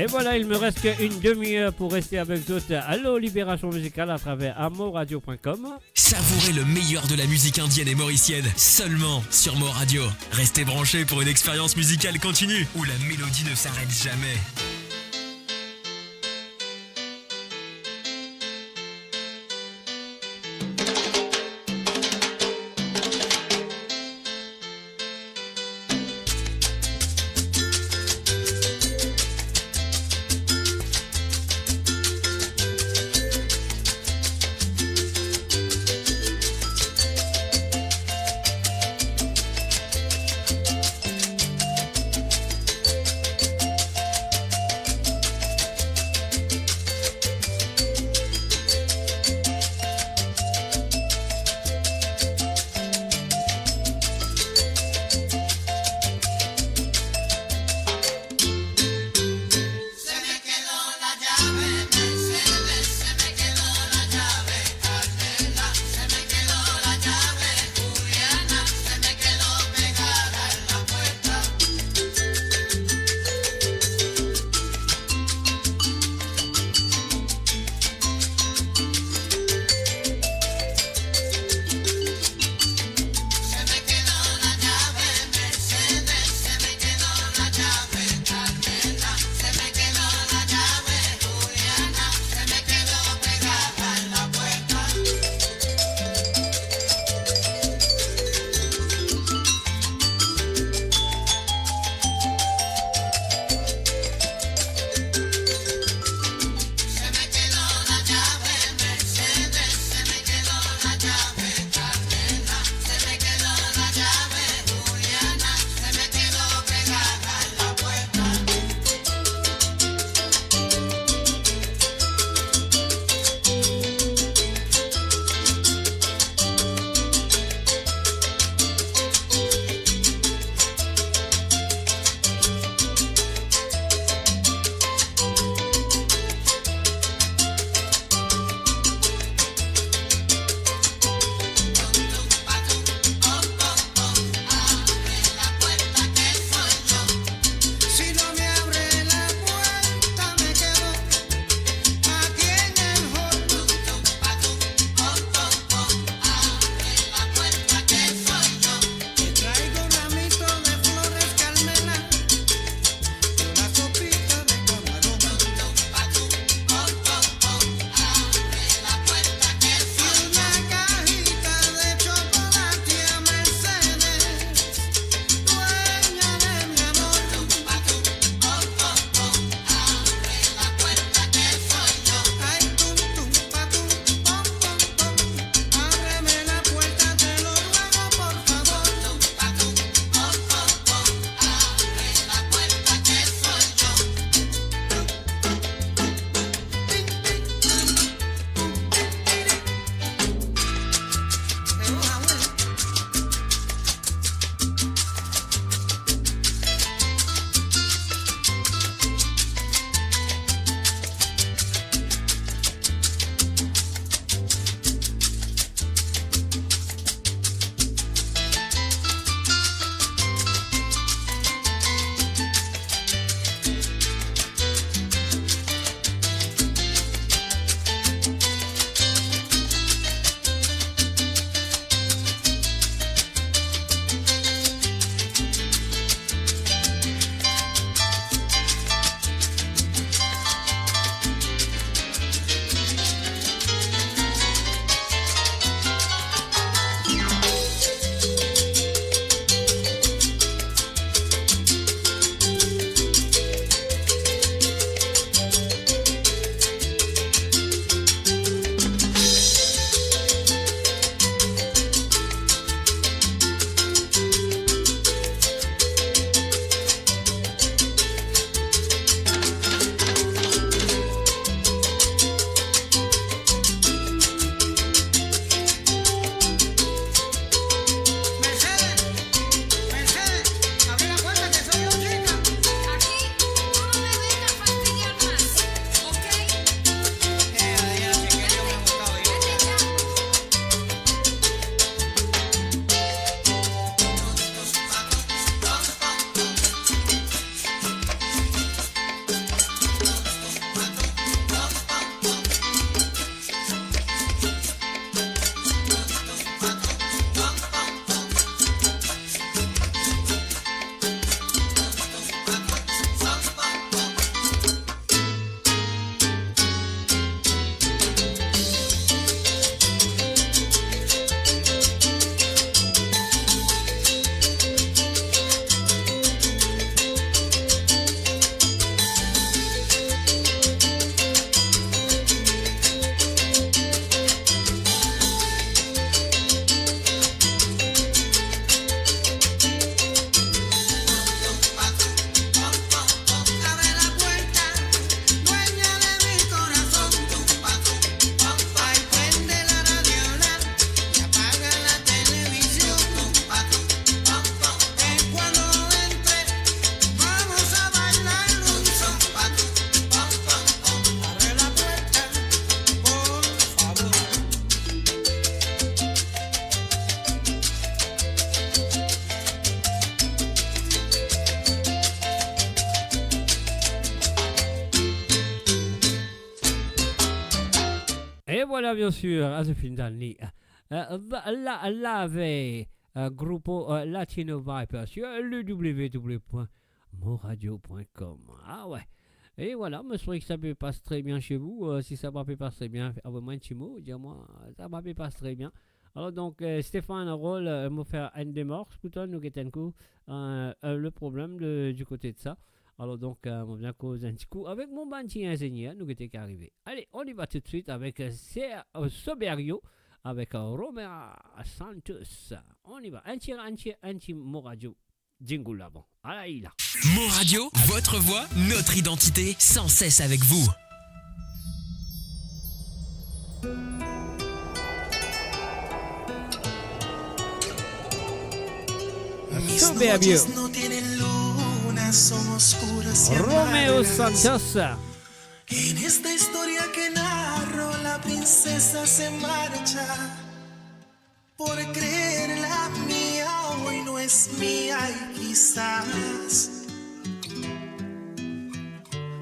Et voilà, il me reste qu'une demi-heure pour rester avec vous. Allô, Libération Musicale à travers amourradio point com. Savourez le meilleur de la musique indienne et mauricienne seulement sur Mor Radio. Restez branchés pour une expérience musicale continue où la mélodie ne s'arrête jamais. E vwala, bien sir, a, zot finn tann li. Euh, la, la, la, ave, euh, groupo, euh, Latino Vibes sur le w w w point moradio point com. Ah ouais. E vwala, mo espere ki sa pe pas tre bien chez vous. Euh, si sa pa pe pas tre bien, avoy mwa enn ti mo, dir mwa, sa pa pe pas tre bien. Alor donk, euh, Stéphane Roll, euh, mo fer enn demars pou twa, nou get enn kou, euh, euh, le problem de, du kote de sa. Alor donk, euh, mo vinn koz enn ti kou avek mo bann ti inzenier, nou gete ki arive. Allez, on y va tout de suite avec, euh, Ser-, euh, Soberio, avec, euh, Romeo Santos. On y va. Enn ti, enn ti, enn ti Mo Radio jingle avan. Ala li la. Mo Radio, votre voix, notre identité, sans cesse avec vous. Soberbio. Romeo Santos. En esta historia que narro, la princesa se marcha. Por creer la mía hoy no es mía y quizás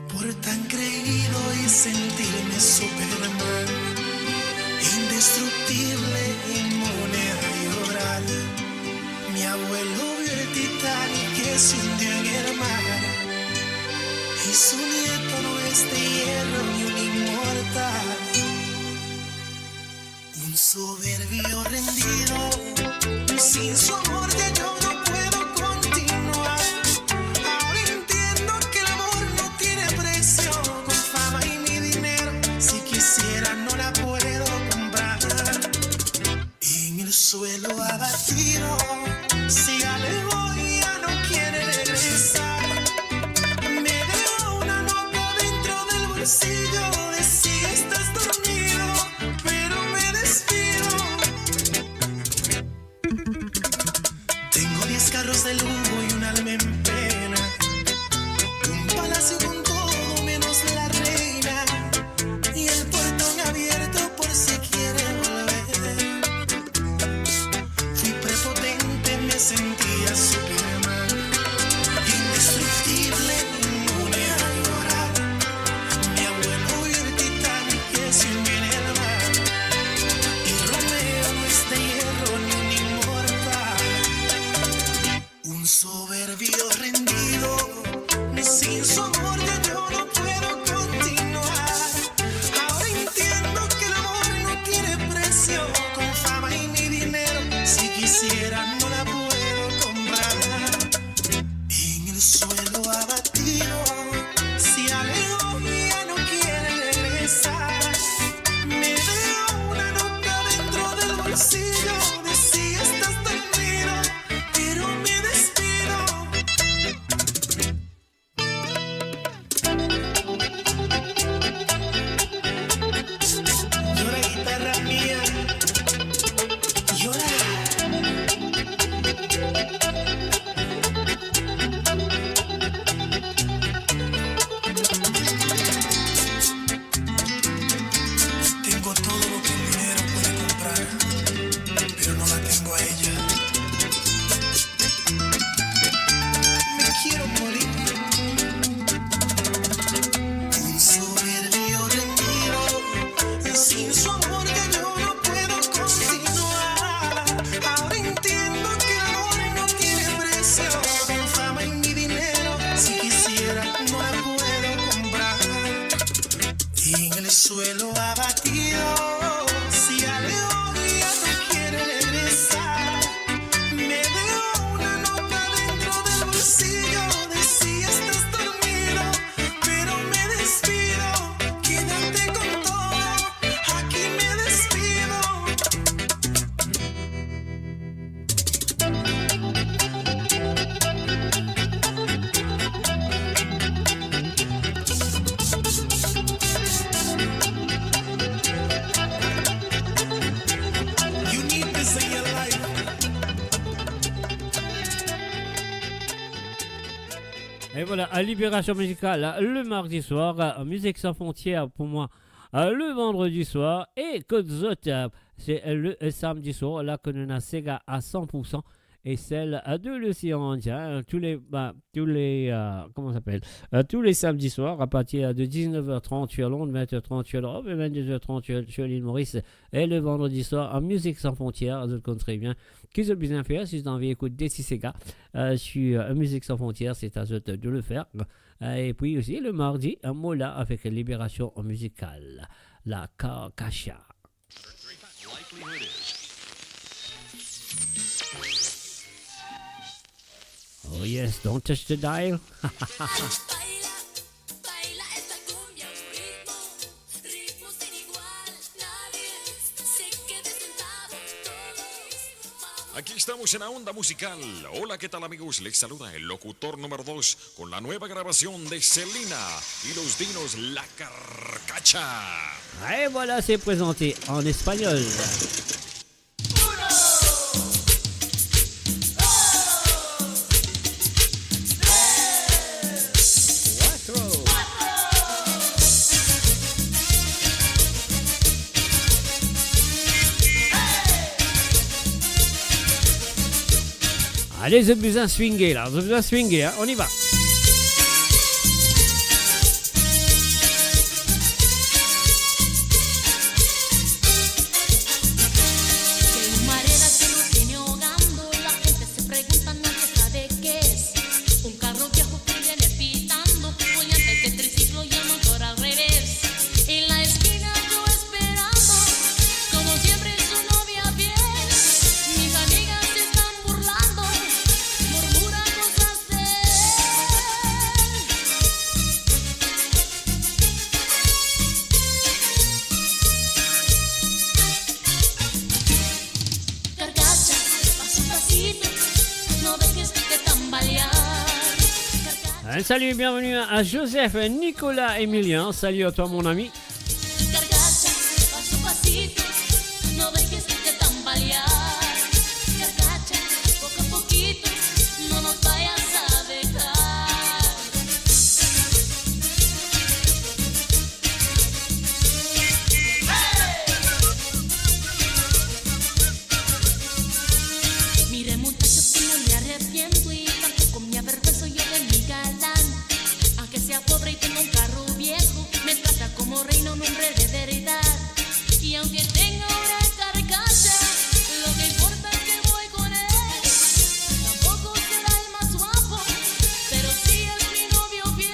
por tan creído y sentirme Superman, indestructible, inmune a llorar, mi abuelo vio el Titanic que se hundió en el mar y su nieto no es de hierro ni un inmortal. Un soberbio rendido, sin su amor ya yo no puedo continuar. Ahora entiendo que el amor no tiene precio, con fama y mi dinero, si quisiera no la puedo comprar. En el suelo abatido, se alejó y ya no quiere regresar. Me dejó una nota dentro del bolsillo, decía: "Estás dormido, pero me despido". Tengo diez carros de lujo y un alma en pena, un palacio con todo menos la reina, y el portón abierto por si quiere volver. Fui prepotente, me sentía Superman, indestructible, inmune a llorar. Mi abuelo vio el Titanic que se hundió en el mar, y Romeo no es de hierro ni un inmortal. Un soberbio rendido, sin su amor ya yo no puedo continuar. Ahora entiendo que el amor no tiene precio, con fama y mi dinero, si quisiera no la puedo comprar. En el suelo abatido, se alejó y ya no quiere regresar. Me dejó una nota dentro del bolsillo, decía: "Estás dormido, pero me despido". Llora, guitarra mía, llora. Tengo todo lo que el dinero puede comprar, pero no la tengo a ella. Me quiero morir. Un soberbio rendido, sin su amor ya yo no puedo continuar. Ahora entiendo que el amor no tiene precio, con fama y mi dinero, si quisiera, no la puedo comprar. En el suelo abatido, se alejó y ya no quiere regresar. Me dejó una nota dentro del bolsillo, decía: "Estás dormido, pero me despido, quédate con todo, aquí me despido". You need this in your life. E vwala, Libération Musicale, le mardi soir, euh, Musique Sans Frontières pou mwa, euh, le vandredi soir, e kot zot, euh, se le, euh, samdi soir, la ke nou ena sega a san pour san, et celle, euh, de l'océan Indien, tous les, bah, tous les, euh, comment ça s'appelle, euh, tous les samedis soirs à partir de dix-neuf heures trente sur Londres, vingt heures trente sur l'Europe et vingt-deux heures trente sur, sur l'île Maurice. E le vandredi swar, an Mizik San Frontier, zot konn tre bien ki zot bizin fer, si zot anvi ekout de ti sega, euh, sur, euh, Mizik San Frontier, se a zot de le fer. Euh, epi osi le mardi, euh, Mola avek Libération Musicale, La Carcacha. Oh yes, don't touch the dial. Baila, baila esta cumbia, un ritmo, ritmo sin igual, nadie se quede sentado, todos vamos. Aquí estamos en la onda musical. Hola, ¿qué tal, amigos? Les saluda el locutor número dos con la nueva grabación de Selena y los Dinos, La Carcacha. Et voilà, c'est présenté en espagnol. Ale, zot bizin swinge la, zot bizin swinge, hein, on y va. Que hay un mar que lo tiene ahogando, la gente se pregunta, nadie sabe qué es. Un carro viejo que viene pitando, con llantas de triciclo y el motor al revés. En la esquina yo esperando, como siempre su novia fiel. Mis amigas se están burlando, murmuran cosas de él. Carcacha, paso a pasito, no dejes de tambalear. Carcacha. Un salut et bienvenue à Joseph, Nicolas, Emilien. Salut à toi, mon ami. Carcacha, paso a pasito, no dejes de tambalear. Carcacha, poco a poquito, no nos vayas a dejar. Mire, muchachos, que no me arrepiento y tampoco me avergüenzo yo de mi galán. Aunque sea pobre y tenga un carro viejo, me trata como reina, un hombre de verdad. Y aunque tenga una carcacha, lo que importa es que voy con él. Tampoco será el más guapo, pero sí es mi novio fiel.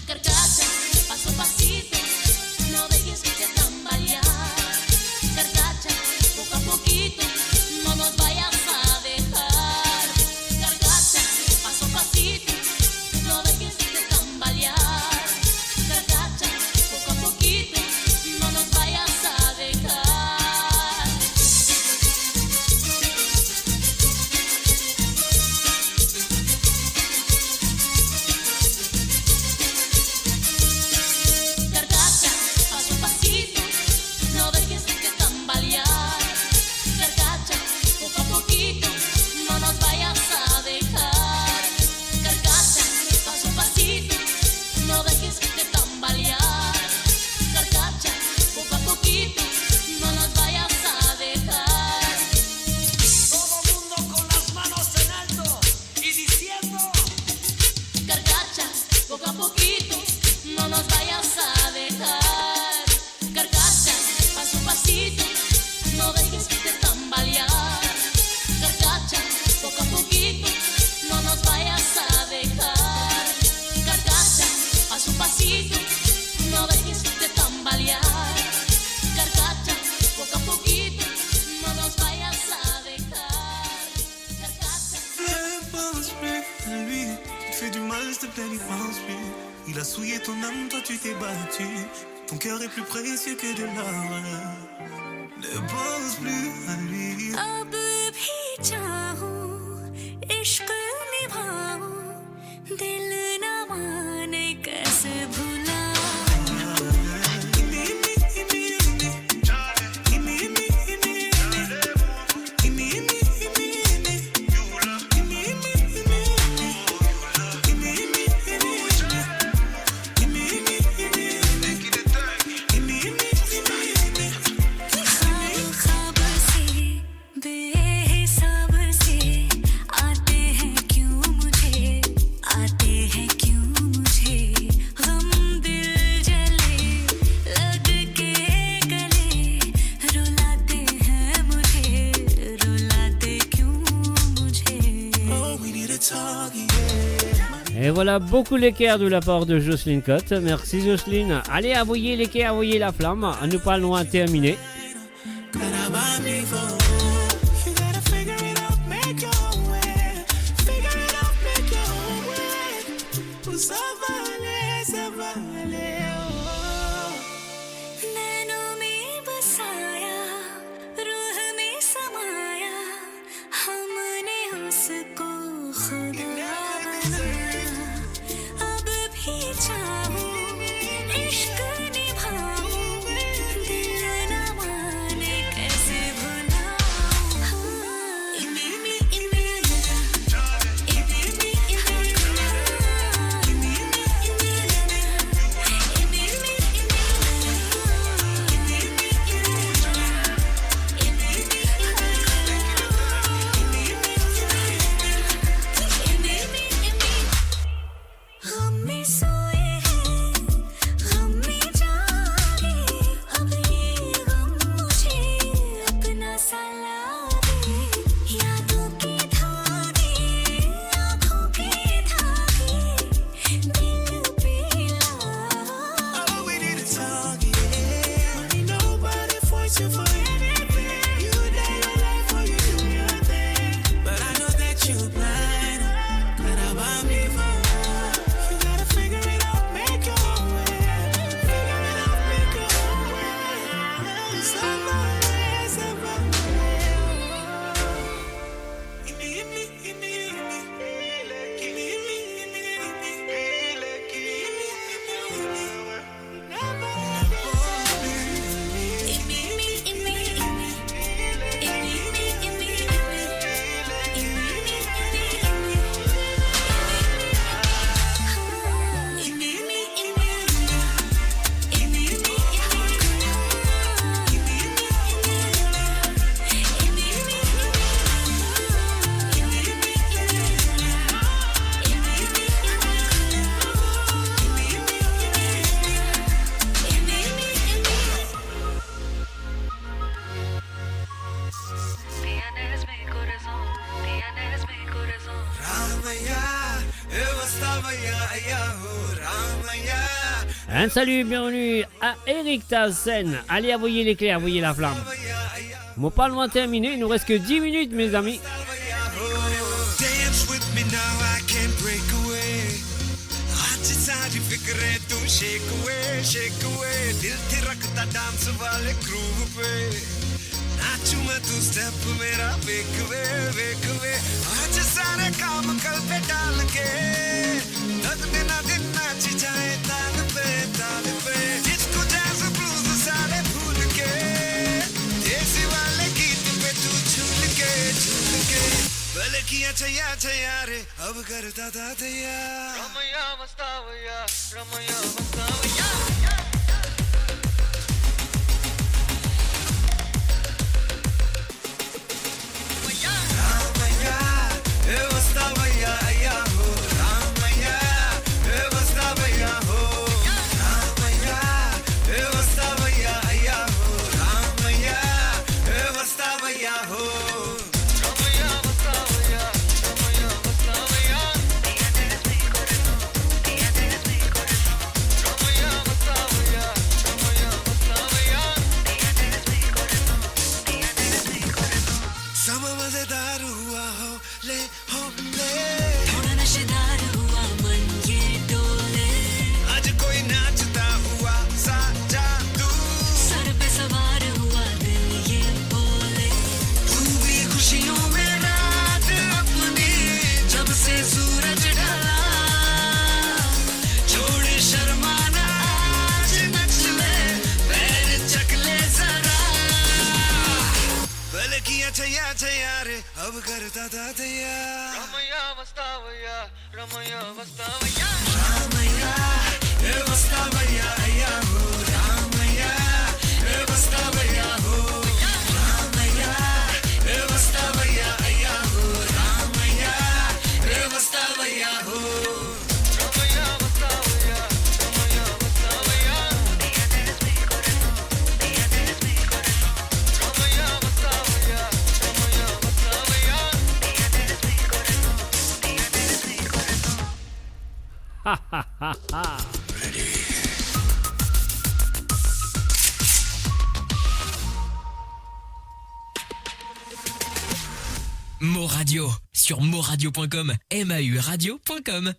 Carcacha, paso a pasito, no dejes de tambalear. Carcacha, poco a poquito, no nos vayas a dejar. Carcacha, paso a pasito, no dejes de tambalear. Carcacha, poco a poquito, no nos vayas a dejar. Carcacha, paso a pasito, no dejes de tambalear. Carcacha, poco a poquito, no nos vayas a dejar. Carcacha, paso a pasito, no dejes de tambalear. Carcacha, poco a poquito, no nos vayas a dejar. Todo mundo con las manos en alto y diciendo: Carcacha, poco a poquito, no nos vayas a dejar. Carcacha, paso a pasito, no dejes de tambalear. Carcacha, poco a poquito, no nos vayas a dejar. Carcacha, paso a pasito, no dejes de tambalear. Carcacha, poco a poquito, no nos vayas a dejar. Ne pense plus à lui. Tu te fais du mal, s'il te plaît, n'y pense plus. Il a souillé ton âme, toi tu t'es battu. Ton cœur est plus précieux que de l'or. Ne pense plus à lui. अब भी चाहूं, इश्क निभाऊं, दिल ना माने कैसे भुलाऊं। Et voilà, beaucoup de cœur de la part de Jocelyne Cotte. Merci Jocelyne. Allez, envoyez les cœurs, envoyez la flamme. Nou pa lwin termine. नैनों में बसाया, रूह में समाया, हमने उसको खुदा बनाया। अब भी चाहूं, इश्क निभाऊं, दिल ना माने, कैसे भुलाऊं। हाँ। गम में सोए हैं, गम में जागे, अब ये गम मुझे अपना सा लागे। यादों के धागे, आँखों के धागे, दिल पे लागे। All we need is talking. Ain't nobody force you for anything. You live your life or you do your thing. But I know that you blind. Gotta buy me for you. You gotta figure it out, make your own way. Figure it out, make your own way. Ça va aller, ça va aller. Un salut, bienvenue à Eric Tazen. Allez, envoyez l'éclair, envoyez la flamme. Mo pa lwin termine, il nous reste que dix minutes, mes amis. Dance with me now, I can't break away. आज सारी फिक्रें तू shake away, shake away. दिल थिरकता dance वाले groove पे। नाचूं मैं तू step मेरा वेख वे, वेख वे। आज सारे काम कल पे टाल के। तक दिन दिन नाची जाए ताल पे, ताल पे। Disco jazz blues सारे भूल के। देसी वाले गीत पे तू झूल के, झूल के। बलकिया छया छया रे, अब करता था तैयार। रमैया मस्तावैया, रमैया मस्तावैया। समा मजेदार हुआ हो, ले, हो, ले। थोड़ा नशेदार हुआ मन ये डोले। आज कोई नाचता हुआ सा जादू। सर पे सवार हुआ दिल ये बोले। डूबी खुशियों में रात अपनी, जब से सूरज ढला। छोड़ शर्माना आज नच ले, पैर चक ले जरा। बलकिया छया छया रे, अब करता था तैयार। रमैया मस्तावैया, रमैया मस्तावैया। रमैया, ए मस्तावैया, अय्या हो। रमैया, ए मस्तावैया हो। रमैया, ए मस्तावैया, अय्या हो। रमैया, ए मस्तावैया हो। Mo Radio, sur moradio point com, M A U radio point com.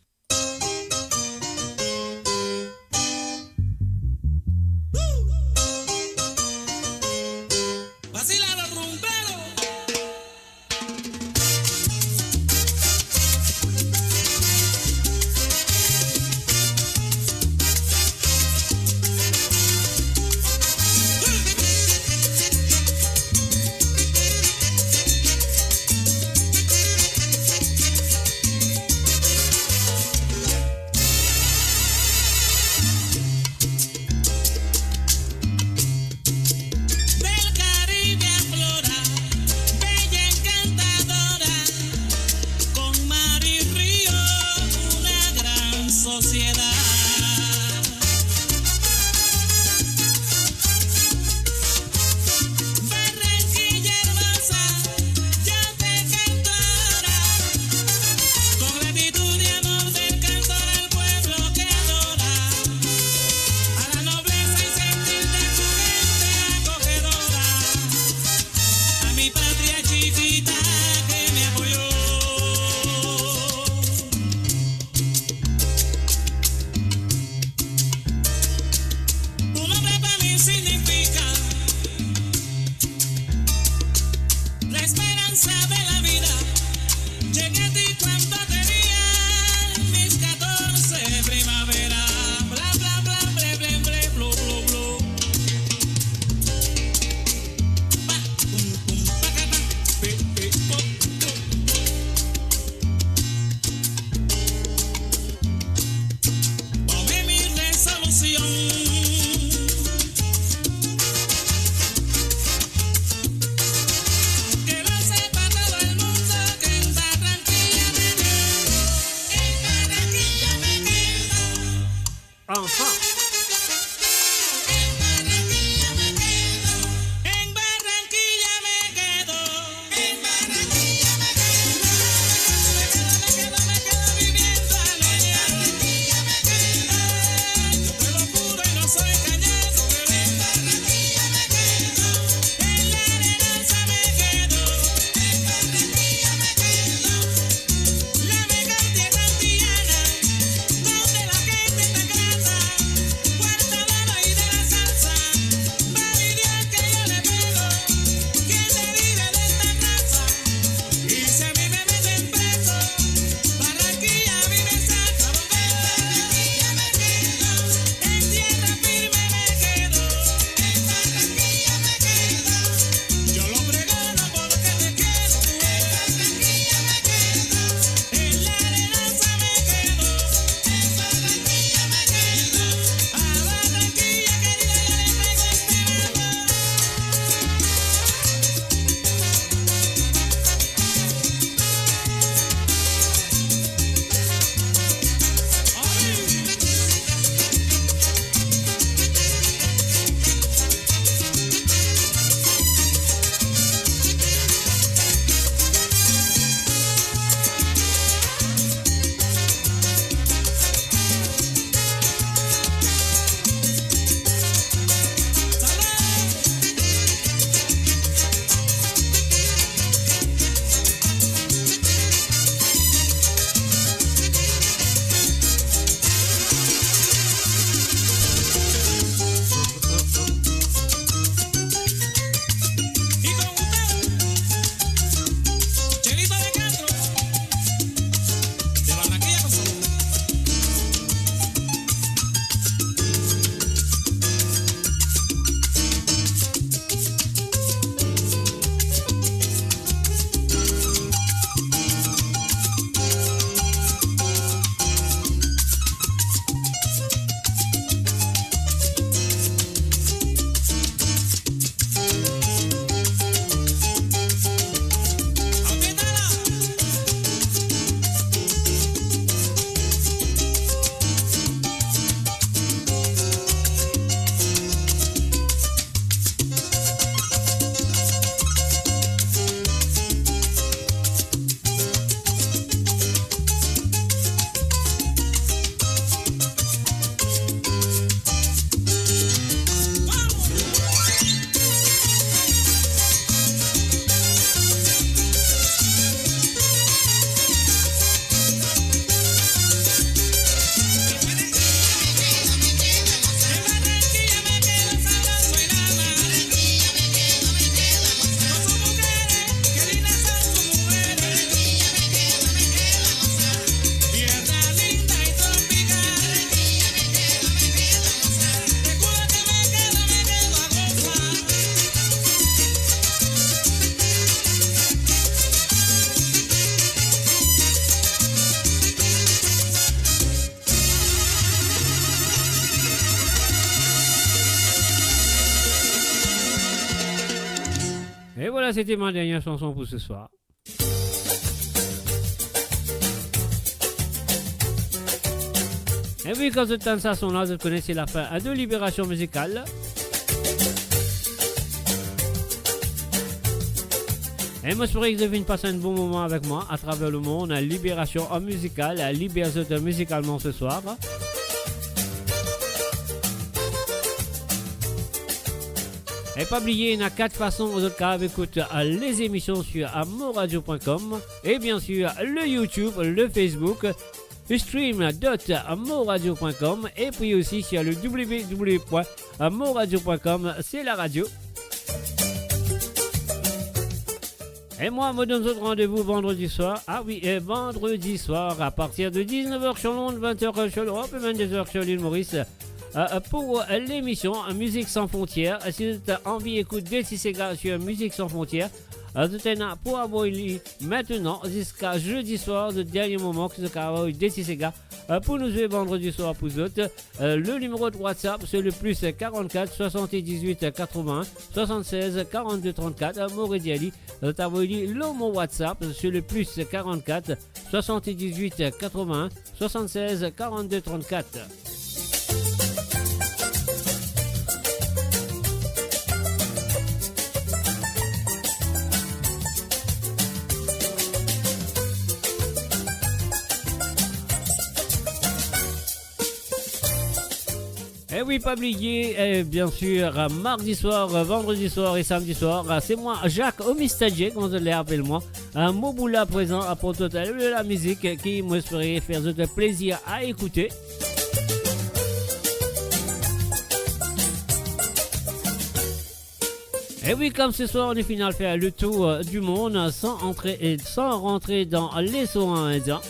C'était ma dernière chanson pour ce soir. E wi, kan zot tann sa son la, zot kone se lafin de Libération Musicale. E mo espere ki zot vinn pas enn bon moman avek mwa atraver lemond, Libération Musicale, liber zot mizikalman ce soir. E pa bliye, ena kat fason zot kapav ekout, euh, les émissions sur, euh, moradio point com et bien sûr le YouTube, le Facebook, stream dot moradio point com et puis aussi sur le w w w point moradio point com, c'est la radio. E mwa, mo donn zot randevou vandredi swar. Ah wi, e vandredi swar, a partir de diznef er sur Londres, vent er sur Londres, vennde zer sur Lil Moris, euh, pour, euh, l'émission Musique Sans Frontières. Si zot anvi ekout de ti sega sur Musique Sans Frontières, euh, zot ena pou avoy li aster ziska zedi swar, le dernier moment ki zot kapav avoy de ti sega, euh, pou nou zwe vandredi swar pou zot. Euh, le numéro de WhatsApp, c'est le plus quarante-quatre soixante-dix-huit quatre-vingts soixante-seize quarante-deux trente-quatre. Euh, mo redir li, euh, zot avoy li lor mo WhatsApp, c'est le plus quarante-quatre soixante-dix-huit quatre-vingts soixante-seize quarante-deux trente-quatre. E wi, pa bliye, e, bien sûr, euh, mardi swar, euh, vandredi swar e samdi swar, euh, c'est moi, Jacques ou Mister J, kouma zot le apel mwa. Euh, mo pou la prezan, euh, pou zot, euh, lamizik, euh, ki mo espere fer zot plezir a ekoute. E wi, comme ce soir, nou finn al fer le tour, euh, du monde, euh, sans entrer et sans rentrer dans l'océan Indien.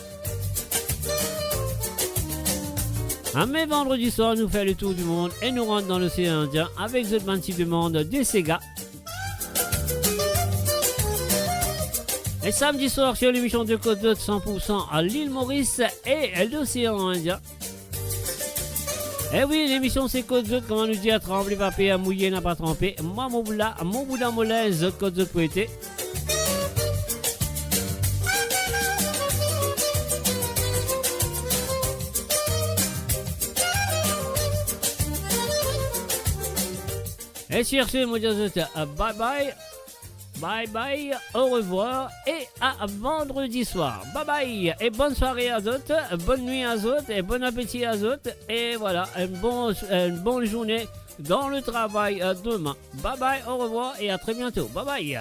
Ah, me vandredi swar, nou fer le tour du monde e nou rant dan l'océan Indien avek zot bann ti demann de sega. E samdi swar, sur l'émission de Kot Zot san pour san a Lil Moris e l'océan Indien. E wi, lemision se Kot Zot, kouma nou dir, tranble pa per, mouye napa tranpe. Mwa mo pou la, mo bouda mo linz, zot kot zot pou ete. E sur ce, mo dir zot, euh, bye bye. Bye bye, au revoir et à vendredi soir. Bye bye et bonne soirée à zot, bonne nuit à zot et bon appétit à zot. Et voilà, une bonne, une bonne journée dans le travail, euh, demain. Bye bye, au revoir et à très bientôt. Bye bye.